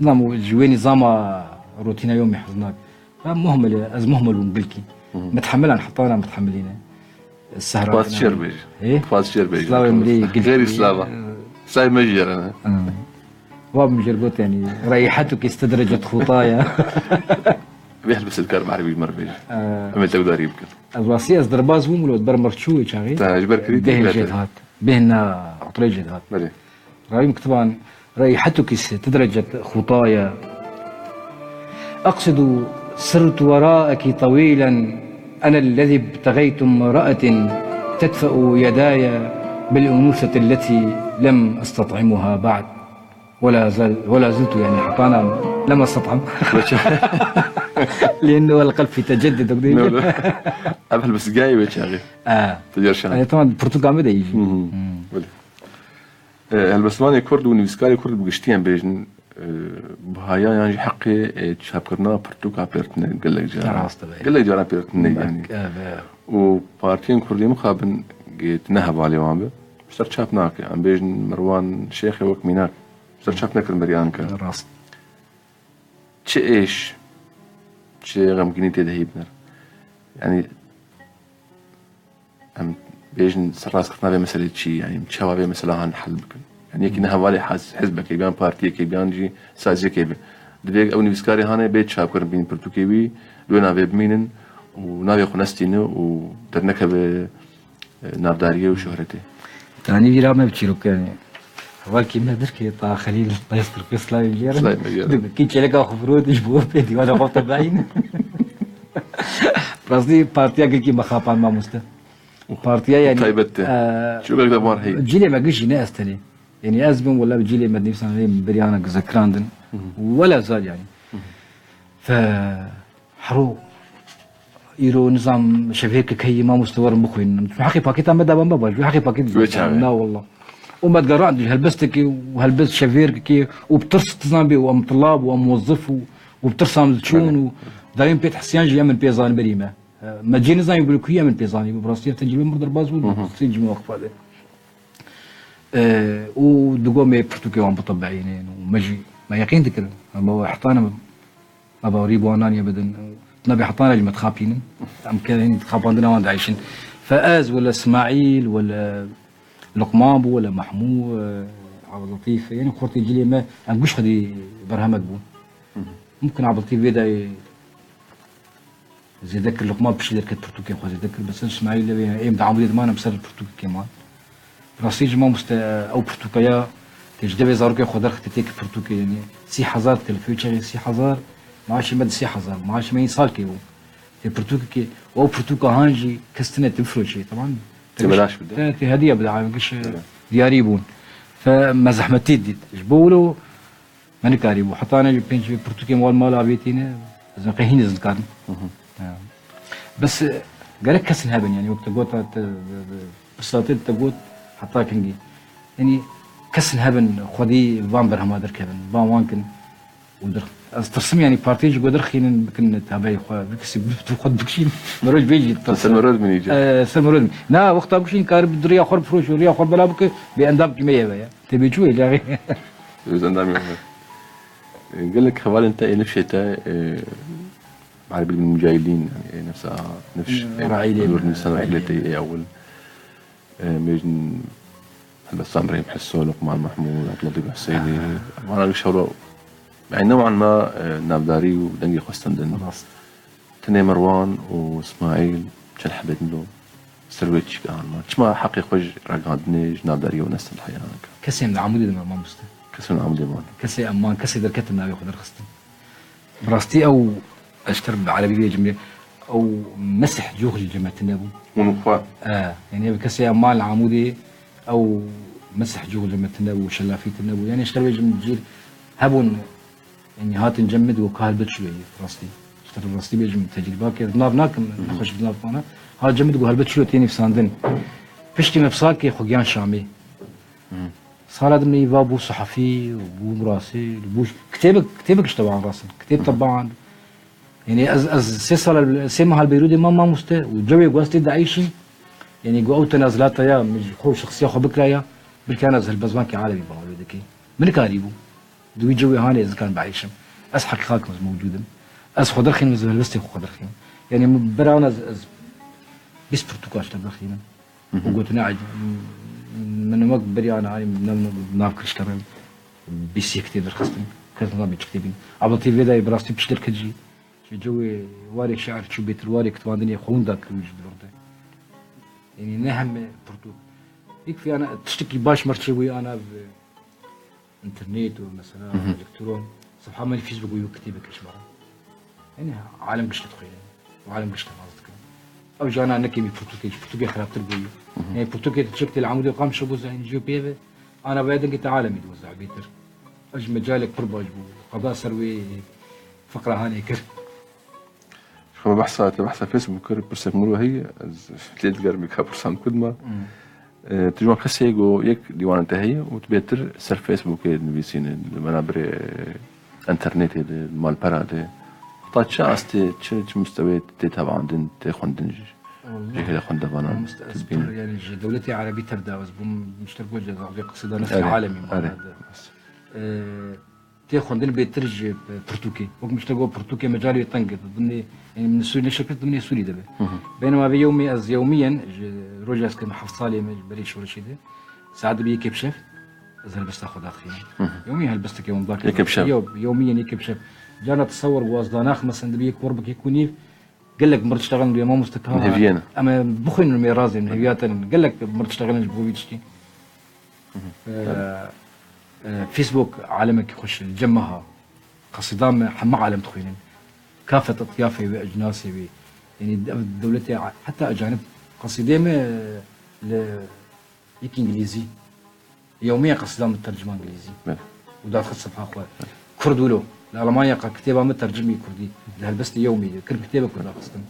Nizam û ji wê nîzama rotîna yomî heznak. Ben muhmilê, ez muhmil bûm gelkî. Mitehemilan, heta na mitehemilî ne. Sehra Faz şiir bêje. Ê? Faz şiir bêje. Slavê milî, gil Xêrî milî. Slava. Say me jî yerine. Hı. Wa bi min jê re got, yanî, reyhetuk î sî derece xuta ya. Vê helbestê dikarim erebî ji me re bêje. Ee. Em ê tewdarî bikin. Ez rastî ez derbas bûm, wilo ber me re çû wê çaxê. Te ji ber kirî Bêhn tê jê dihat. Bêhn na, etirê jê dihat. Belê. Ravî min kitiban, reyhetuk î sî derece xuta ya. أقصد سرت وراءك طويلا، أنا الذي ابتغيت امرأة تدفأ يداي بالأنوثة التي لم أستطعمها بعد. ولا زال، ولا زلت، يعني، حتى أنا لم أستطعم. لأنه القلب في تجدد. Ev helbestgehê wê çaxê. Ee. Te cer şan. Ee, tamam, pirtûka me de yî jî. Hı hı. Hmm. Belê. E, helbestvanê kurd û nivîskarê kurd bi giştî em bêjin, e, bihaya yan jî heqê, e, çapkirina pirtûka pê re tune gelek caran. Rast e, belê. Gelek caran pê re tune, yanî. Evet. Û partiyên kurdî mixabin, e, tune hevalê wan be. Ji ser çap nake. Em bêjin Merwan Şêxê wek mînak. Ji ser çap nekirin beriya anka. Rast. Çi êş, çi xemgînî tê de hî biner. Yanî, em bêjin serrastkirina vê meselê çi ye, yanî çawa vê mesela han hel bikin? Yanî yekî ne hevalê hez-, hizbekê biyan partiyekê biyan jî saziyekê be. Divê ew nivîskarê hane bê çapkirin bînin pirtûkê wî, li wê navê bimînin û navê xwe nestîne û dernekeve, e, navdariyê û şohretê. Tanî vîra me bi çîrok, yanî. Hevalkî me dirkê ta Xelîl Dayez Tirkê, slavê jê re. Slavê jê re. Kî çêleka xwe firot ji bo pê dîwana xwe te beyîn. Rastî partiya girkî me xapan mamoste. Partiya, yanî, taybet e. E, çîrokek de bar heye. Cilê me gişî ne ez tenê. Yanî ez bim wela bi cilê me nivîsan hê beriyanek zekirandin. Hı hı. Wela zal, yanî. Hı hı. Fe hero îro nizam şevêrkek heye mamoste werin bixwînin. Heqê pakêta me daban baba, ji heqê pakêt. Wê çaxê. Na wela. Û me digerand ji helbestekê û helbest şevêrkekê û bi tirs dizan bê û em tilab û em muzif û, û bi tirsan diçûn. Belê. Û dayên pê dihesiyan jî em in pê zanberî me. Me cê nizanî bi kuyê min pê zanî, bi rastî ev tecrûbe mir derbas bû, Hı hı. Sê cimê waqfa de. E, û digot me pirtûkê wan bitebeyînin û me jî, me yeqîn dikirin. Me hetane, me bawerî bi wan naniye bidin. Nebê hetane jî me dixapînin. Em ke hîn xapandina wan dieyşin. Fe ez wele Smaîl, wele Luqman bû, wele Mahmû, e, Abdulletîf, yanî xortê cilê me, em giş xwedî berhemek bûn. Hı hı. Mumkin Abdulletîf vê dayê zêde kir, Luqman piştî derket pirtûkên xwe zêde kir. Mesela Îsmaîl lê êm di Amûdê diman em ser pirtûkekê man. Rastî jî mamoste ew pirtûka ya tê ji devê zarokên xwe derxistê tê ki pirtûkê, yanî sî hezar telefê çaxê sî hezar, maaşê me di sê hezar, maaşê me yî salkê bû. Tê pirtûkekê, ew pirtûka han jî kes tine tê bifroşê, tamam mı? Tê belaş bide. Tê, tê hediye bide, abi, giş, Evet. Diyarî bûn. Fe me zehmetî dît. Ji bo wilo Me nikarîbû. Heta ne jî pênc vê pirtûkên wan mala avêtîne, ez qey hîn ez nikarim. Hı hı. Ya. Bes, e, gerek kesin hebin, yanî wek te got, te, te, te, pisatê te got, heta kingî. Yanî kesin hebin, xwedî van berhema derkevin, van wan kin û dir-, ez tirsim, yanî partiyê ji go derxînin bikin tabeyê xwe, vî kesî bi xwe dikişîn, meroj bê jî. Ser meroj min îca. E, ser meroj min. Na, wexta bikişîn, kar bi diriya xwe bifroş û riya xwe bela bike, bê endam kîmeyê ve ya. Tê bê çû ê carê. Öz endamê xwe. E, gelek hevalên te ê nifşê te, e, Erebî bin Mucahidîn, yani, e, nefsa nifş, Hmm, e, Raîlê Nur min, Nisan Raîlê Raîlê te min. Ê ewil. E, mêjin helbestan Birahîm Heso, Luqman Mahmûd, Abdulletîf Huseyni. Aha. Vana giş hewlo, yani, new'an ma, e, navdarî û dengê xwe stendin. Rast. Tenê Merwan û Îsmaîl çend hebê din lo ser wê çîk anma. Çima heqê xwe ji ragihandinê, ji navdariyê û nestin heyran dikin? Kesê em di Amûdê de me mamoste. Kesê em di Amûdê man. Kesê em man, kesê derketin navê xwe derxistin. Bi rastî ew, ez ji te re bi erebî bêjim, ew mesih cûx ji cem me tune bû. Hûn xwe. E, yani ev kesê em man li Amûdê, ew mesih cûx ji cem me tune bû, şelafî tune bû. Yani ji te re bêjim cîr hebûn, Yanî hatin cem min digot ka helbet çilo yê, rastî. Ji te re rastî bêjim, tecrîba kir, nav nakim, Hı hı. nexweş bi nav xwe ne. Ha cem min digot helbet çilo tê nivîsandin. Piştî me bi salkê xwe giyan Şamê. Hı. Sala din me yî va bû sehefî, bû murasîl, bû kitêbek, kitêbek ji te ban rasin. Kitêb Hı hı. te ban. Yanî ez, ez sê sala, sê meha li Beyrûdê mam mamoste û cewê ku ez tê dieyşîm, yanî ku ew tenazilata ya, min ji xwe û şexsiya xwe bikiraya, belkî ana ez helbestvankê erebî bawê dikê. Min nikarîbû. Di wî cewê hanê ez nikarim bieyşim. Ez heqîqat kim, ez mewcûd im. Ez xwe derxînim, ez helbestê xwe derxînim. Yanî min berana ez, ez bîst pirtûka ji te bixînim. Û gotine ecêb, min wek berî ana, hanî min nav kir ji te re bîst yek tê derxistin. Kes nizanî çi kitêbî. Abdulletîf vê dayê bi rastî pişt derket jî. Ji cewê warê şiir çû bêtir, warê kitibandinê xwe winda kir wî ji dibirde. Yanî ne heme pirtûk. Yek fiyana tiştekî baş merçê wî ana bi Înternet û mesela elektron, sefha me li Facebook û yû kitêbek ji me re. Yanî alem giş dixwînin û alem giş temas dikin. Ew jana nekemî pirtûkê, ji pirtûkê xirabtir bûyî. Yanî pirtûkê tu çek tê li Amûdê Qamişlo bû zehîn jî pê ve, ana vaya dengê te alemî diweze bêtir. Ev ji mecalek pir baş bû. Qada ser wê fiqra hanê kir. Xwe behsa, te behsa Facebook kir, pirsek min heye, ez lê digerim ka pirsan ku dima. E, tu ji wan kesê go yek dîwana te heye û tu bêtir ser Facebookê dinivîsîne, li beraberê enternetê de, malpera de. Heta çi astê, çi, çi mistewê tê tevandin, tê xwendin ji, ji hêla xwendevanan? Mamoste, ez pir, yanî ji dewletê erebî tevdawez bûm, ji te re got, ez qisîda nefsê alemî mane de. E, Tê xwendin bêtir ji pirtûkê. Wek min ji te got, pirtûkê mecalê wê teng e. Di dimnê, yanî min Sûrî neşir kir, di dimnê Sûrî de be. Beynema vê yewmê ez yewmiyen, ji rojê ez kirim heft salê me ji berê şoreşê de. Saet dibe yekê bi şev, ez helbesta xwe daxînim. Yewmiyen helbestekê wenda kir. Yekê bi şev? Yew, yewmiyen yekê bi şev. Carna tesewwer got ez danaxim, mesela dibe yek û rubik, yek û nîv, Gelek mir diştexilin, diye mamoste ka. Min hêviye ne. Em ê bixwînin, em ê razê, min hêviya te ne. Gelek mir diştexilin ji bo vî tiştî. Ee, e, Facebook alemekî xweş e, li cem me ha. Qasîda me hemû alem dixwînin. Kafet etyafê wê, ecnasê wê. Yanî dev-, dewletê a-, heta ecanib qasîdê me, e, li Yek îngilîzî. Yewmiye qesida min tercima îngilîzî. Belê. Û daxist sefha xwe. Kurd wilo. Li Almanya qe kitêba min tercimî kurdî. Di helbestê yewmî de. Kir kitêbe kurd daxistin.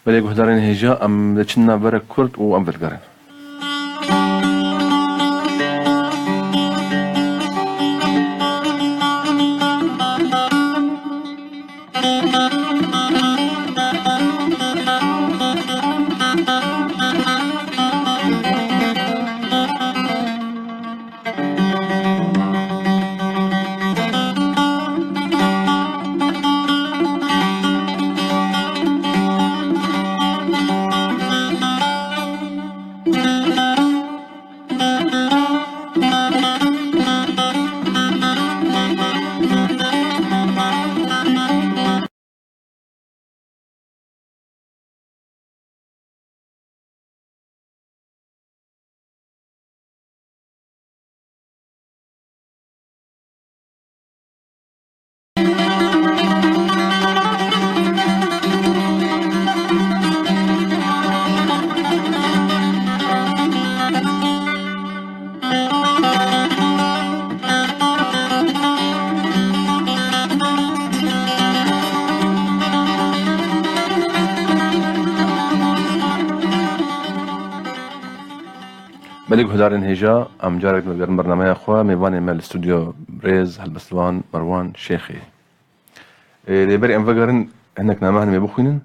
Belê guhdarên hêja, em diçin navbera kurd û em vedigerin. Belê guhdarên hêja, em carek din vegerin bernameya xwe, mêvanê me li stûdyo birêz helbestvan Merwan Şêxê. Ê, lê berî em vegerin, hinek name hene me bixwînin.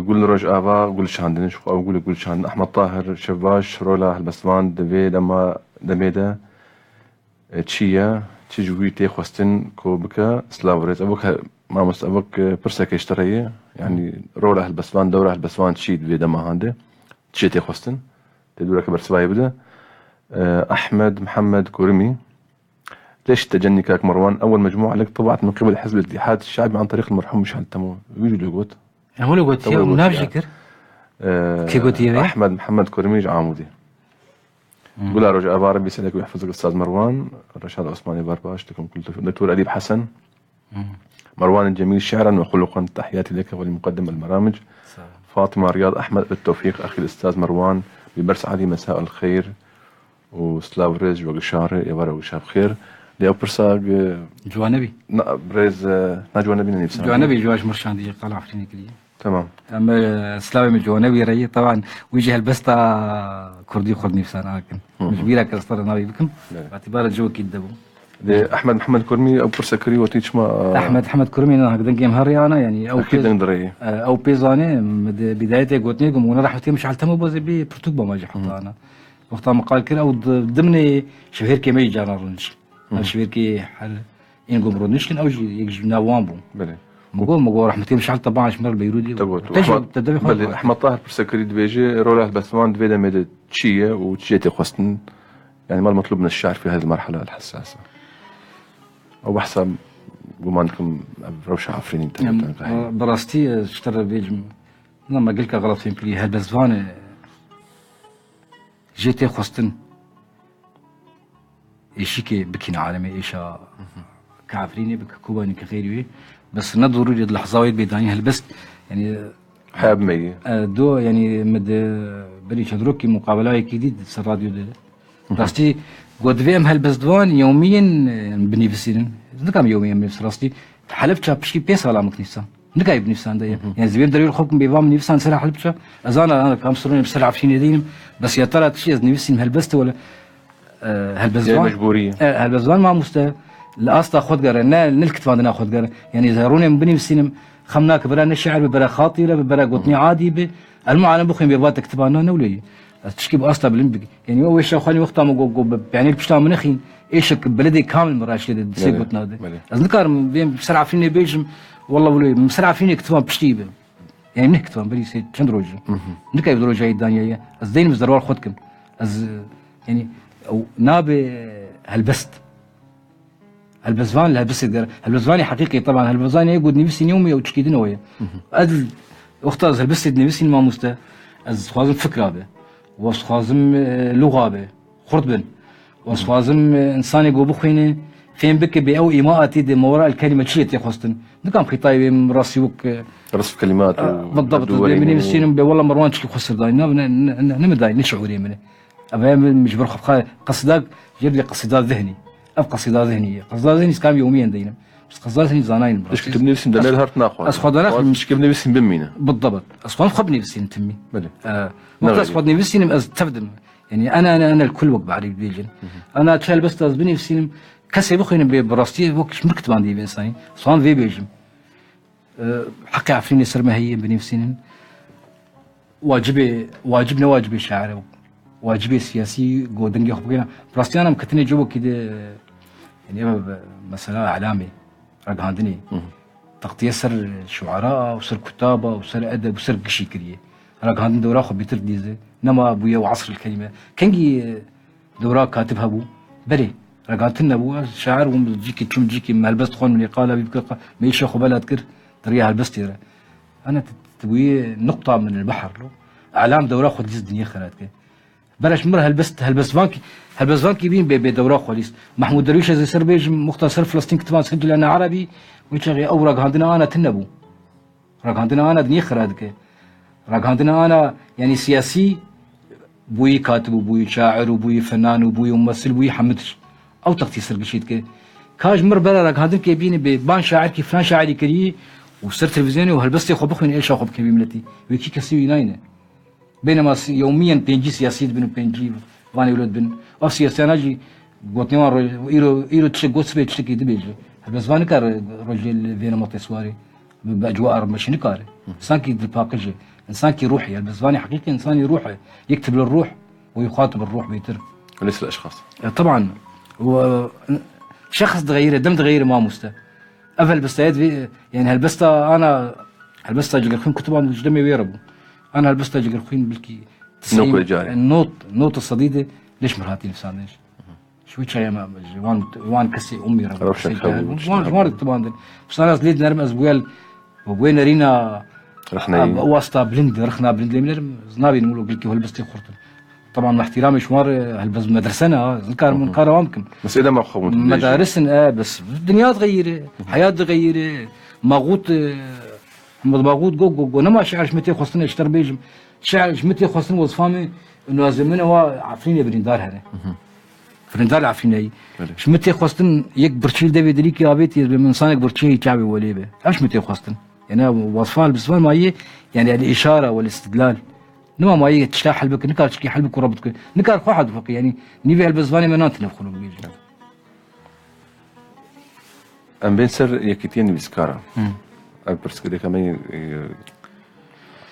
Gul Rojava, Gul Şandin, ji xwe ew Gul, Gul Şandin, Ehmed Tahir, Şevvaş, rola helbestvan di vê dema, demê de, e, çi ye, çi ji wî tê xwestin ku bike, silav û rêz. Ev wek he-, mamoste, ev wek, e, pirseke ji te re ye. Yanî rola helbestvan, dewra helbestvan çi di vê dema han de? Çi tê xwestin? Tê dûreke bersivayê bide. E, Ehmed Mihemed Kurimî. ليش تجني كاك مروان؟ أول مجموعة لك طبعت من قبل حزب الاتحاد الشعبي عن طريق المرحوم مشعل تمو. Wî jî lê got. Em wilo gotiye, Ew û gotiye. Nav jî kir. Ee, Kê gotiye wê? Ahmed Mihemed Kurmî ji Amûdê. Hmm. Gula Rojava, Rebî Selek û Yehfizek Ustaz Merwan, Reşad Osmanî Varbaş, Doktor Edîb Hesen, مروان الجميل شعرا وخلقا، تحياتي لك ولمقدم البرامج. Sağ ol. فاطمة رياض أحمد، بالتوفيق أخي الأستاذ مروان، ببرس علي مساء الخير. û silav rêz ji we gişarê, êvara we gişa bi xêr. Lê ew pirsa, e, Ciwanebî. Na, birêz, e, na Ciwanebî ne nivîsandî. Ciwanebî ji we ji Mirşandî, qala Efrînê kiriye. Tamam. Em, e, silavê min Ciwanebî re ye. Teban wî jî helbesta kurdî xwe nivîsana akin. Hı hı. Min ji bîra kir, ez te re navê bikim. Evet. Batîbara civakî de bû. Lê Ehmed Mihemed Kurmî ew pirsa kirî, wetî çima, e, Ehmed Mihemed Kurmî ne hak dengê em heriyana, yanî ew Hekî pê-, deng direyî. e, ew pêzanê, min di bîdayetê gotinê ku min wina rehmetê min ji Eltemo bozê bê pirtûk bama jî Hı hı. heta ana. Wexta min qal kir, ew di-, dimnê şevhêrkê me jî carna rûnişt. Hı hı. Ev şevhêrkê her ên ku min rûniştin, ew jî yek ji nav wan bû. Belê. Mugo, Mugo rehmetî Mişal Teban ji me li Beyrûdê. Te got, Te jî Ehmed, te devê xwe belê, got. Ehmed Tahir pirse kirî, dibêje rola helbestvan di vê demê de çi ye û çi jê tê xwestin? Yani, ما المطلوب من الشاعر في هذه المرحلة الحساسة؟ Ew behsa, guman dikim, ev rewşa Efrînî Em, tenê tenê. Bi rastî, ez ji te re bêjim, na me gelka xelet fêm kirî, helbestvan e, jê tê xwestin. Êşîkê bikîne alemê êşa ke Efrînê, ke Kobanê, ke xeyrî wê. Bes ne dorûrî di lehza wê bê danî helbest, yanî, Heya bimeyî. E, do, yanî, min di berî çend rokî muqabelayekî dît ser radyo de. Rastî, got, divê em helbestvan yewmiyên, e, binivîsînin. Nikam yewmiyên binivîsînin rastî. Helebça piştî pê sala min nivîsan. Nikayê binivîsan de ye. Yani, ez vê derê xwe kim bêvan nivîsan ser Helebça. Ez ana, ana, kam sirûnê ser Efrînê deynim. Bes ya tara tiştî ez nivîsînim helbest wele. E, helbestvan. Yê mecbûrî. E, helbestvan mamoste. Li asta xwe digere, ne, ne li kitvandina xwe digere. Yani, ez rûnê min binivîsînim. Xem nake bira ne şiir bi, bira xatîre bi, bira gotinê adî bi. Elma alem bixwîn bê vate kitiba na ne wile ye. Ez tişkî bi asta bilind bik. Yani, o wêşa xwe wexta min got, got, bi, yani, pişta min nexîn. Êşek beledê kamil min raştê de, disê Belê, gotina de. belê. Ez nikarim vê ser Efrînê bêjim, wallah wilo, min ser Efrînê kitiban piştî be. Yani, ne kitiban berî sê çend roj. Nikayê bi rojayê daniye ye. Ez deynim ez derwar xwe dikim. Ez, yani, ew nabe helbest. Helbestvan li helbestê der. Helbestvanê heqîqî, teban helbestvanê ye got nivîsîn yewmî ew çikî din o ye. Ez wexta ez helbestê dinivîsîn mamoste, ez dixwazim fikra be. Û ez dixwazim, e, luxa be. Xurt bin. Û ez dixwazim, e, insanê ku bixwîne, fêm bike bê ew îmaatî de mawera el kelîme çi lê tê xwestin. Nikam xîtayê wê min rastî wek, e, Resf kelimat û e, بالضبط, ez dû bê werî min nî. Nivîsînim bê wela Merwan çikî xwe sirdanî. Na, ne, ne, ne, ne min dayî, ne şiûrê min e. Ev heye min ji ber xwe bixwe qesîda, jê bile qesîda zihnî. Ev qesîda zihnî ye. Qesîda zihnî ez kam yewmiyên deynim. Bes qesîda zihnî zanaynim. Tişkî tu binivîsîn de lê her naxwazim. Ez xwe danaxim. Tişkî binivîsîn bimîne. Bildebt. Ez xwe xwe binivîsînim timî. Belê. E, Ne wexta ez xwe dinivîsînim ez tev dim. Yani, ana, ana, ana li kul wek berî dibêjin. Ana çi helbesta ez binivîsînim, kesê bixwînim bê bi rastiyê wek ji min kitban dî bi insanî. Swan vê bêjim. E, heqê Efrînê ser me heye binivîsînin. Wacibê, wacib ne wacibê şair e. Wacibê siyasî go dengê xwe bigihîne. Bi rastî ana em ketine cewekî de, yani, ev, mesela elamê, ragihandinê. Textiye ser şuara û ser kutaba û ser edeb û ser gişî kiriye. Ragihandin dewra xwe bêtir dîze. Nema bûye û esr el kelîme. Kengî, e, Dewra katib hebû. Belê, ragihandin nebû. Ez şair bûm, cîkî çûm, cîkî me helbest xwend, min ê qala bî bikir, me îşa xwe bela dikir, di riya helbestê re. Ana tu, tu bûyî nuqta min li behr lo. Elam dewra xwe dîz dinyê xera dike. Bera ji min re helbest, helbestvankî, helbestvankî bîn bê, bê dewra xwe lîst. Mehmûd Derwîş ez ê ser bêjim, muxtar ser Filistîn kitiban ser cilana erebî, wê çaxê ew ragihandina ana tune bû. Ragihandina ana dinyê xira dike. Ragihandina ana, yanî siyasî, bûyî katib û bûyî şair û bûyî fenan û bûyî mumesil, bûyî hemû tişt. Ew textî ser gişî dike. Ka ji mir bera ragihandinkê bîne bê ban şairkî filan şairî kirî û ser televîzyonê û helbestê xwe bixwîne êşa xwe bike vî miletî. Wê kî kesî wî nayne. Bênema si-, yewmiyên pêncî siyasî dibin û pêncî van ewlad bin. Ev siyasiyana jî gotinê wan roj-, îro, îro tiştek got sibê tiştekî dibêje. Helbestvan nikare rojê li vê nematê siwarê bi, bi ecwa armeşî nikare. Sankî dilpaqij e. Însankî ruhî ye. Helbestvanê heqîqî însanî ruh e. Yek tibli ruh û yuxatib ruh bêtir. وليس الأشخاص. E, teban. Û, e, şexs dixeyire, dem dixeyire mamoste. Ev helbestayet vê, yani helbesta ana, helbesta Cigirxwîn kutuban ji demê wê re bû. Ana helbesta Cigirxwîn belkî Nokê carê. Not, not sedî de leş mir hatî nivîsandin. Ji wî çaya me, ji wan, wan kesê umî re bû, Rewşek kesê hebû, cahil bû. Ji wan, ji wan re kutubandin. Pisana ez lê dinerim ez bûyel, bûyê nerîna Rexneyî. Wasta bilind, rexna bilind lê minerim, ez nabînim wilo gilkî helbestê xurtin. Teban me ihtiramê şima re, helbest medrese ne ha, ez nikarim, nikarim wan bikim. Bes êde me xwe bûn. Medarisin, e, bes dinya dixeyire, heyat dixeyire. Maxût, e, Hemud Maxût got, got, got, nema şiir ji min tê xwestin, ez ji te re bêjim. Şiir ji min tê xwestin, wezifa min, nûazê min e wa Efrînê birîndar here. Birîndar Efrînê yî. Belê. Ji min tê xwestin, yek birçî li devê dilîkî avêtî, ez bê min insanek birçî yî çavê welê be. Ev ji min tê xwestin. Yani, wezifa helbestvan ma yê, yani, el îşara wel îstidlal. Nima ma yê tişta hel bike, nikar çikî hel bike û rebit bike. Nikar xwe hel bike, yani, nîvê helbestvanê me nan tine xwe bibêje. Em bên ser Yekîtiyên Nivîskaran. Hı. Ev pirsgirêka me yê, e,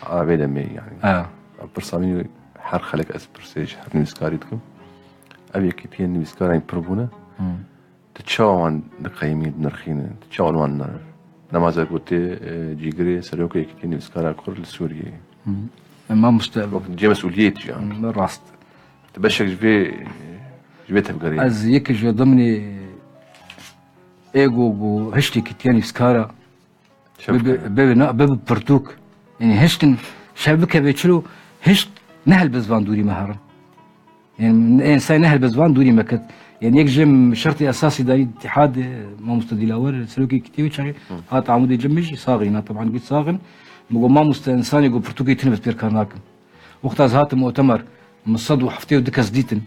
avê de me, yani. Ha. Ev pirsa min her xelek ez pirsê ji her nivîskarî dikim. Ev Yekîtiyên Nivîskaran pir bûne. Hı. Tu çawa wan diqeyimî, dinirxîne? Tu çawa li wan nar-, Nemaza gotê, e, cîgirê serokê Yekîtiyê Nivîskara Kurd li Sûriyeyê. Hı. E, mamoste. Wek cihê mesûliyê tijî anî. Hı, rast. Tu beşek ji vê, ji vê tevgerê yî. Ez yek ji dimnê ê go, go hişt Yekîtiya Nivîskara. Şev bebe, bikeve. Bebe, na, bebe pirtûk. Yani hiştin şev bikeve çilo, hişt ne helbez van dûrî me herin. Yani ê însanê ne helbez van dûrî me ket. Yani yek ji şertê esasî danî îtîhad, e, mamoste Dîlawer, serokê Yekîtiyê wê çaxê, hı, hat Amûdê cem min jî, saxî, na, teban gî saxin. Min got, mamoste, însanê got pirtûkê tune bi pêr kar nakim. Wexta ez hatim mutemer, min sed û heftê û du kes dîtin.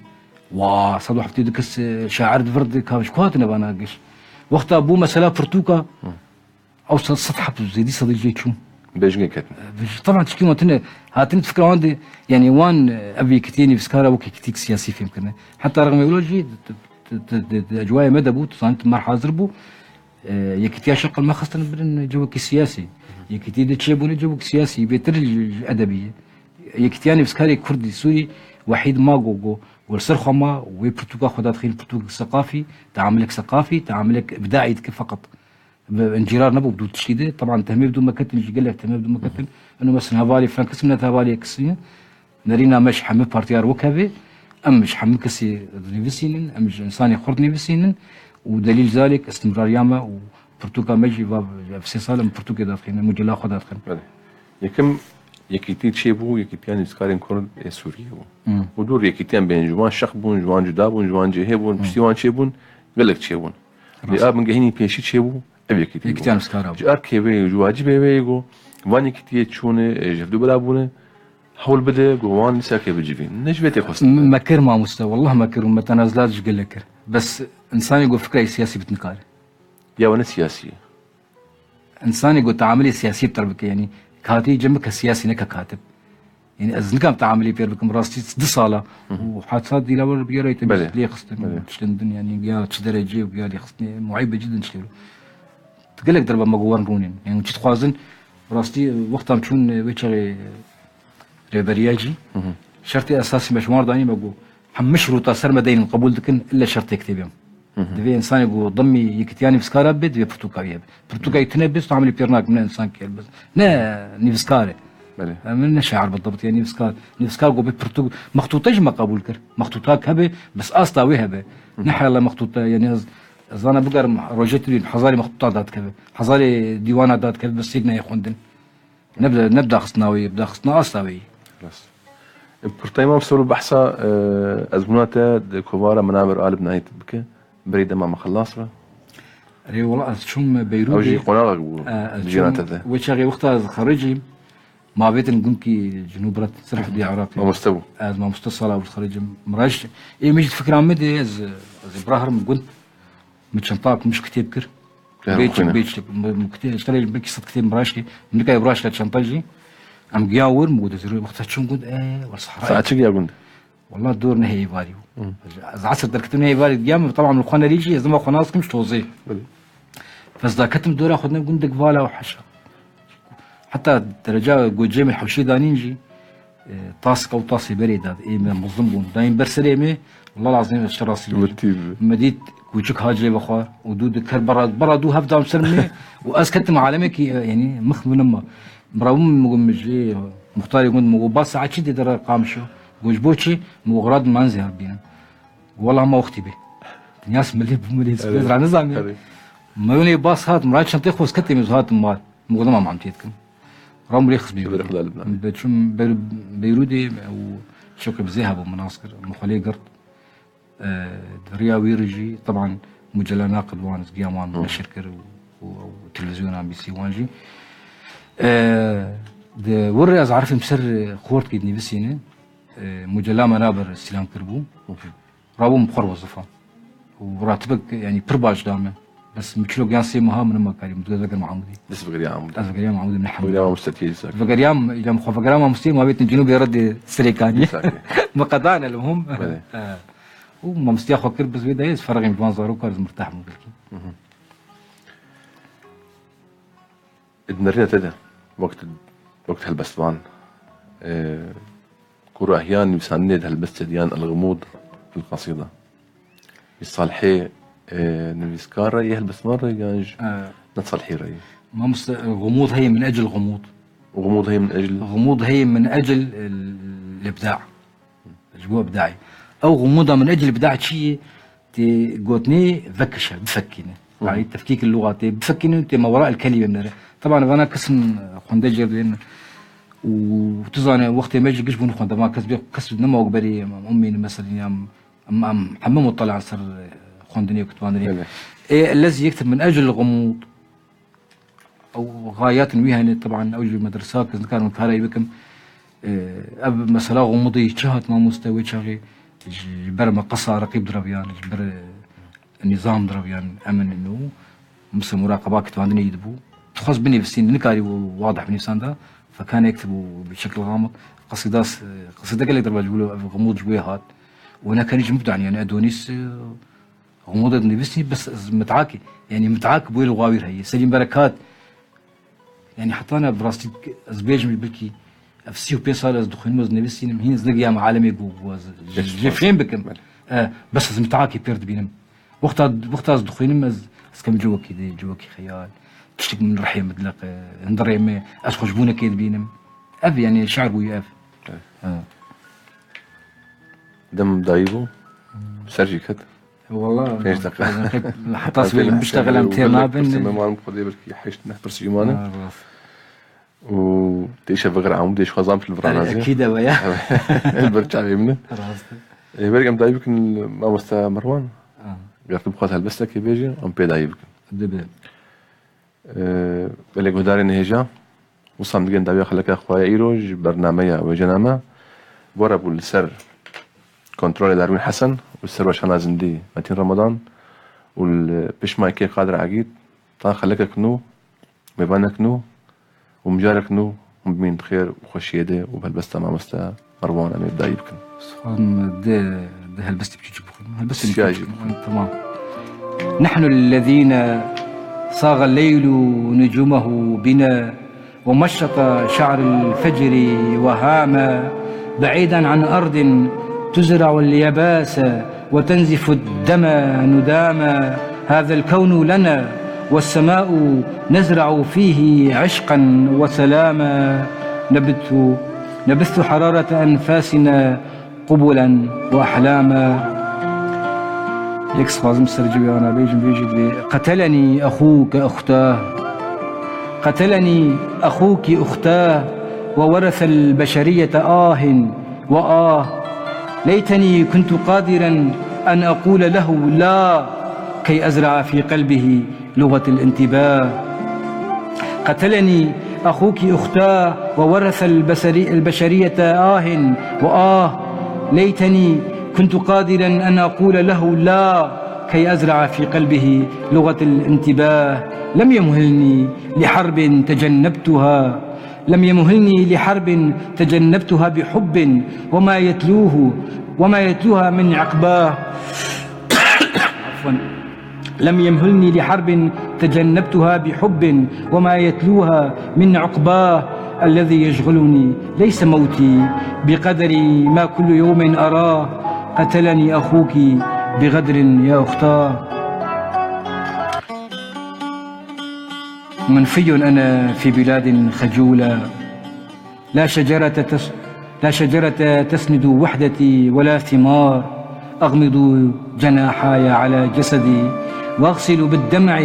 Wa, sed û heftê û du kes, e, şair di vir de, ka ji ku hatine vana giş. Wexta bû mesela pirtûka, hı, ew sed, sed heb zêdî sedî jê çûn. Bêjingê ketin. E, bi-, teban tişkî wan tune, hatine di fikra wan de, yani wan, e, ev Yekîtiyê Nivîskara wek yekîtiyek siyasî fêm kirine. Heta rexmê wilo jî di, di, di, di, di, di ecwayê me de bû, tu zanî tu mer hazir bû. E, Yekîtiya Şeqil me xistin birin cewekî siyasî. Yekîtiyê de çêbûne cewekî siyasî, bêtir ji, ji edebî ye. Yekîtiya Nivîskarê Kurdî Sûrî Wehîd Mago go, go li ser xwe ma, wê pirtûka xwe dadixîn, pirtûk seqafî, teamilek seqafî, teamilek îbdaî dike feqet. Bi încîrar nebû, bi dû tiştî de. Teban tehmê bi dû me ketin jî, gelek tehmê bi dû me ketin. Eno mesin hevalê filan kesim ne hevalê kesî. Nerîna me ji hemî partiyar wek hevê. Em ji hemî kesî dinivîsînin, em ji însanê xurt nivîsînin û delîl zalek istimrariya me û pirtûka me jî va ev sê sal em pirtûkê dadixînin, mucela xwe dadixin. Belê. Yekim yekîtî çêbû, Yekîtiya Nivîskarên Kurd ê Sûriyê bû. Hmm. Û dûr yekîtiyan bên, ji wan şex bûn, ji wan cuda bûn, ji wan cihê bûn, hmm, piştî wan çêbûn, gelek çêbûn. Rast. Lê a bingehînî pêşî çêbû, ev yekîtî bû. Yekîtiya Nivîskara bû. Ji a kêvê û ji wacibê wê go, van yekîtiyê çûne, e, ji hevdu bira bûne, hewl bide go wan lîsakê bicivîn. Ne ji vê tê xwestin. Me kir mamoste, wallah me kir û me tenazilat ji gelek kir. Bes însanê go fikrayê siyasî bit nikare. Ya we ne siyasî ye. Însanê go teamilê siyasî bi te re bike, yanî katî cem bike siyasî, neke katib. Yanî ez nikam teamilê pêr bikim, rastî du sala. Hı hı. Û heta Dîlawer bi yara te lê xistin, belê, tiştên din, yanî ya çi derecê û ya lê xistinê, muhîbê cidden tiştê. Gelek derba me go wan rûnên. Yanî çi dixwazin, rastî wexta em çûn wê çaxê rêberiya jî. Hı hı. Şertê esasî me ji wan re danî, me go hemû şirûta ser me deynin qebûl dikin, ille şertê kitêbê em. Hı hı. Divê însanê ku dimî Yekîtiya Nivîskara be, divê pirtûka wî hebe. Pirtûka wî tune be, tu hamilî pêr nakim, ne însan ki helbest. Ne nivîskar e. Belê. Em ne şair bi dibt, ya nivîskar. Nivîskar ku be pirtûk, mextûte jî me qebûl kir. Mextûtak hebe, bes asta wê hebe. Hı hı. Ne heyala mextûte, yanî ez, ez zana bigerim, rojê tirî hezarê mextûta dadikeve. Hezarê dîwana dadikeve, bes yek neyê xwendin. Ne bi, ne bi daxistina wê, bi daxistina asta wê. Rast. Pirtayê mam ser û behsa, e, ezmûna te di kovara Menaber Alib Nahît bike, berê dema me xelas be. Erê, wela ez çûm Beyrûdê. Ew jî qonaxek bû, e, ez di jiyana çûm te de. Wê çaxê wexta ez xericîm, ma vêtin gundkî Cinûb Red, ser hudûdê Iraqê. Mamoste bû. Ez mamoste sala bû xericîm. Miraj, ê min jî di fikra min de, ez, ez ê bira herim gund. Min çenta ku min ji kitêb kir. Bêçik, bêçik. Min kitêb, ji te re belkî sed kitêb min raşkê. Min nikayê biraşka çenta jî. Em giya wir, min got, ez rê wexta çûm gund, e, wela sehra. Saet çi giya gund? Wela dor nehê êvarî bû. Hı. Ez esir derketim nehê êvarî giya min, tamam, li xwe nerî jî, ez dema xwe nas kim ji tozê. Belê. Bes da ketim dora xwe, ne gundek vala û heşa. Heta dereca gocê min hewşê danîn jî, e, taska û tasê berê da, ê me mezin bûn. Dayên ber serê me, wela lazim ez çi rastî bêjim. Me dît kûçik ha cê vexwar û dû diker bera, bera dû hev dam ser me û ez ketim alemekî, e, yanî mix min ma. Min rabû min got, min jê muxtarê gund min got, ba saet çi dê dere Qamişo? Got, ji bo çi? Min got, xira di manzê hev bînin. Wela ma wextî bê. Dinya milê bû milê, ez ra nizam ya. Me wê bas hat, min ra çentê xwe ez ketim, ez hatim mal. Min got, ma mam tê dikim. Ram rê xist Beyrûdê. Bi çûm Beyr-, Beyrûdê û şewqê bi zê hebû, min nas kir. Min xwe lê girt. E, di riya wî re jî, teban, mucela Naqid wan, ez giya wan neşir kir û, û, û televîzyona B B C wan jî. E, di wir re ez arifim ser xortkî dinivîsîne. E, mucela Menaber îstîlam kiribû. Rabûm bi xwe re wezifa. Û ratibek, yanî pir baş da me. Bes min çilo giyan sê meha min nema karî, min digot veger Mahmudî. Dest vegeriya Amûdê. Ez vegeriya Mahmudî, min hemû. Vegeriya mamostetiye Îsak. Vegeriyam, îlam xwe vegeriyam mamosteyê, ma vêtin Cinûbê Redê Serêkanî. Îsak. Min qedane li hûm. Belê. E, û mamosteya xwe kir, bes wê dayê ez ferexîm ji wan zarokar, ez mirtah bûm belkî. Hı hı. Di nerîna te de, wek, wek helbestvan, e, kûrahiya nivîsandinê di helbestê de yan El-Gumûd fil-Qasîda. Yê Salihê, e, nivîskar re, yê helbestvan re yan jî, e, ne Salihê re yê? Mamoste, غموض هي من أجل غموض. غموض هي من أجل. غموض هي من أجل ال-، الإبداع. Ji bo ibdayê. Ew غموض من أجل الإبداع çi ye? Tê gotinê vekişe, bifekîne. Hı. Yani tefkîk اللغة tê bifekîne, tê ما وراء الكلمة binere. Taban vana kesin xwende cêr dibên û tu zane wextê me jî giş bûn xwende. Ma kes bê, kes nema wek berî em, em ummî ne mesela, em, em, em heme muttala ser xwendinê û kitibandinê. Belê. Ê, الذي يكتب من أجل الغموض. Ew xayatên wî hene, teban ew ji medresa kes nikarim karê bikim. Ev mesela غموضê çi hat mamoste wê çaxê ji ber me qesa Reqîb direviyan, ji ber nîzam direviyan, em in û misal muraqeba kitibandinê yî dibû. Dixwest binivîsîn, nikarî û wadih binivîsanda, فكان يكتب بشكل غامض. Qesîda, qesîde gelek derbas bû, ev غموض ji wê hat. Û nekenî ji min bidaniyan, Edonîs, غموض dinivîsî, bes ez mitakî. Yani mitak bû li xwe wîr heye. Selîm Berekat. Yani heta ne bi rastî ez bêjim belkî ev sî û pênc sal ez dixwînim, ez nivîsînim. Hîn ez negiya me alemê ku, ku ez ji, ji fêm bikim. Belê. E, bes ez mitakî pêr dibînim. Wexta, wexta ez dixwînim ez, ez kem civakî dê, civakî xeyal. Tiştek min rihê min dileqe, hundirê me, ez xweşbûnekê dibînim. Ev yani şi'r bûye ev. Evet. E. Dem dayî bû. Ser jî ket. Wala, pênc deqe. Heta sibê biştexilem têr nabin. Pirsê me malum Xwedê belkî heşt neh pirsî mane. Ha, rast. Û tê îşe vegir Amûdê, ji xwezan pil vira razê. Ekîd e we ya. Li ber çavê min e. Rast e. Ê, berî em dayî bikin mamoste Merwan. Ha. Ger tu bixwaz helbestekê bêjî, em pê dayî bikin. Dibe. Belê guhdarên hêja, wisa em digên dawiya xeleka xwe ya îro ji bernameya wêjena me. Bore bû li ser kontrolê Darwîn Hesen û ser weşana zindî Metîn Ramadan û li pişt mayekê Qadir Egîd ta xelekek nû, mêvanek nû û mijarek nû hûn bimînin di xêr û xweşiyê de û bi helbesta mamoste Merwan em ê bi dayî bikin. Sixwazim di, di helbestî biçûçik bixwînim. Helbestê biçûçik bixwînim. Tamam. نحن الذين صاغ الليل نجومه بنا ومشط شعر الفجر وهاما بعيدا عن أرض تزرع اليباس وتنزف الدم نداما. هذا الكون لنا والسماء نزرع فيه عشقا وسلاما. نبث، نبث حرارة أنفاسنا قبلا وأحلاما. Yek dixwazim ser civiyana bêjim, bêjî divê: قتلني أخوك أختاه. قتلني أخوك أختاه وورث البشرية آه وآه. ليتني كنت قادرا أن أقول له لا كي أزرع في قلبه لغة الانتباه. قتلني أخوك أختاه وورث البشري-، البشرية آه وآه. ليتني كنت قادرا أن أقول له لا كي أزرع في قلبه لغة الانتباه. لم يمهلني لحرب تجنبتها، لم يمهلني لحرب تجنبتها بحب وما يتلوه، وما يتلوها من عقباه. عفوا. لم يمهلني لحرب تجنبتها بحب وما يتلوها من عقباه. الذي يشغلني ليس موتي بقدر ما كل يوم أراه. قتلني أخوك بغدر يا أختاه. منفي أنا في بلاد خجولة، لا شجرة تس-، لا شجرة تسند وحدتي ولا ثمار. أغمض جناحاي على جسدي وأغسل بالدمع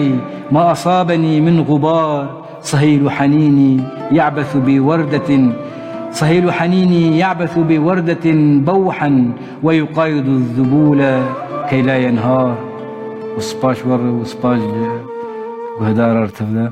ما أصابني من غبار. صهيل حنيني يعبث بوردة، صهيل حنيني يعبث بوردة بوحا ويقايض الذبول كي لا ينهار. Û spas we re û spas ji guhdaran re tevde.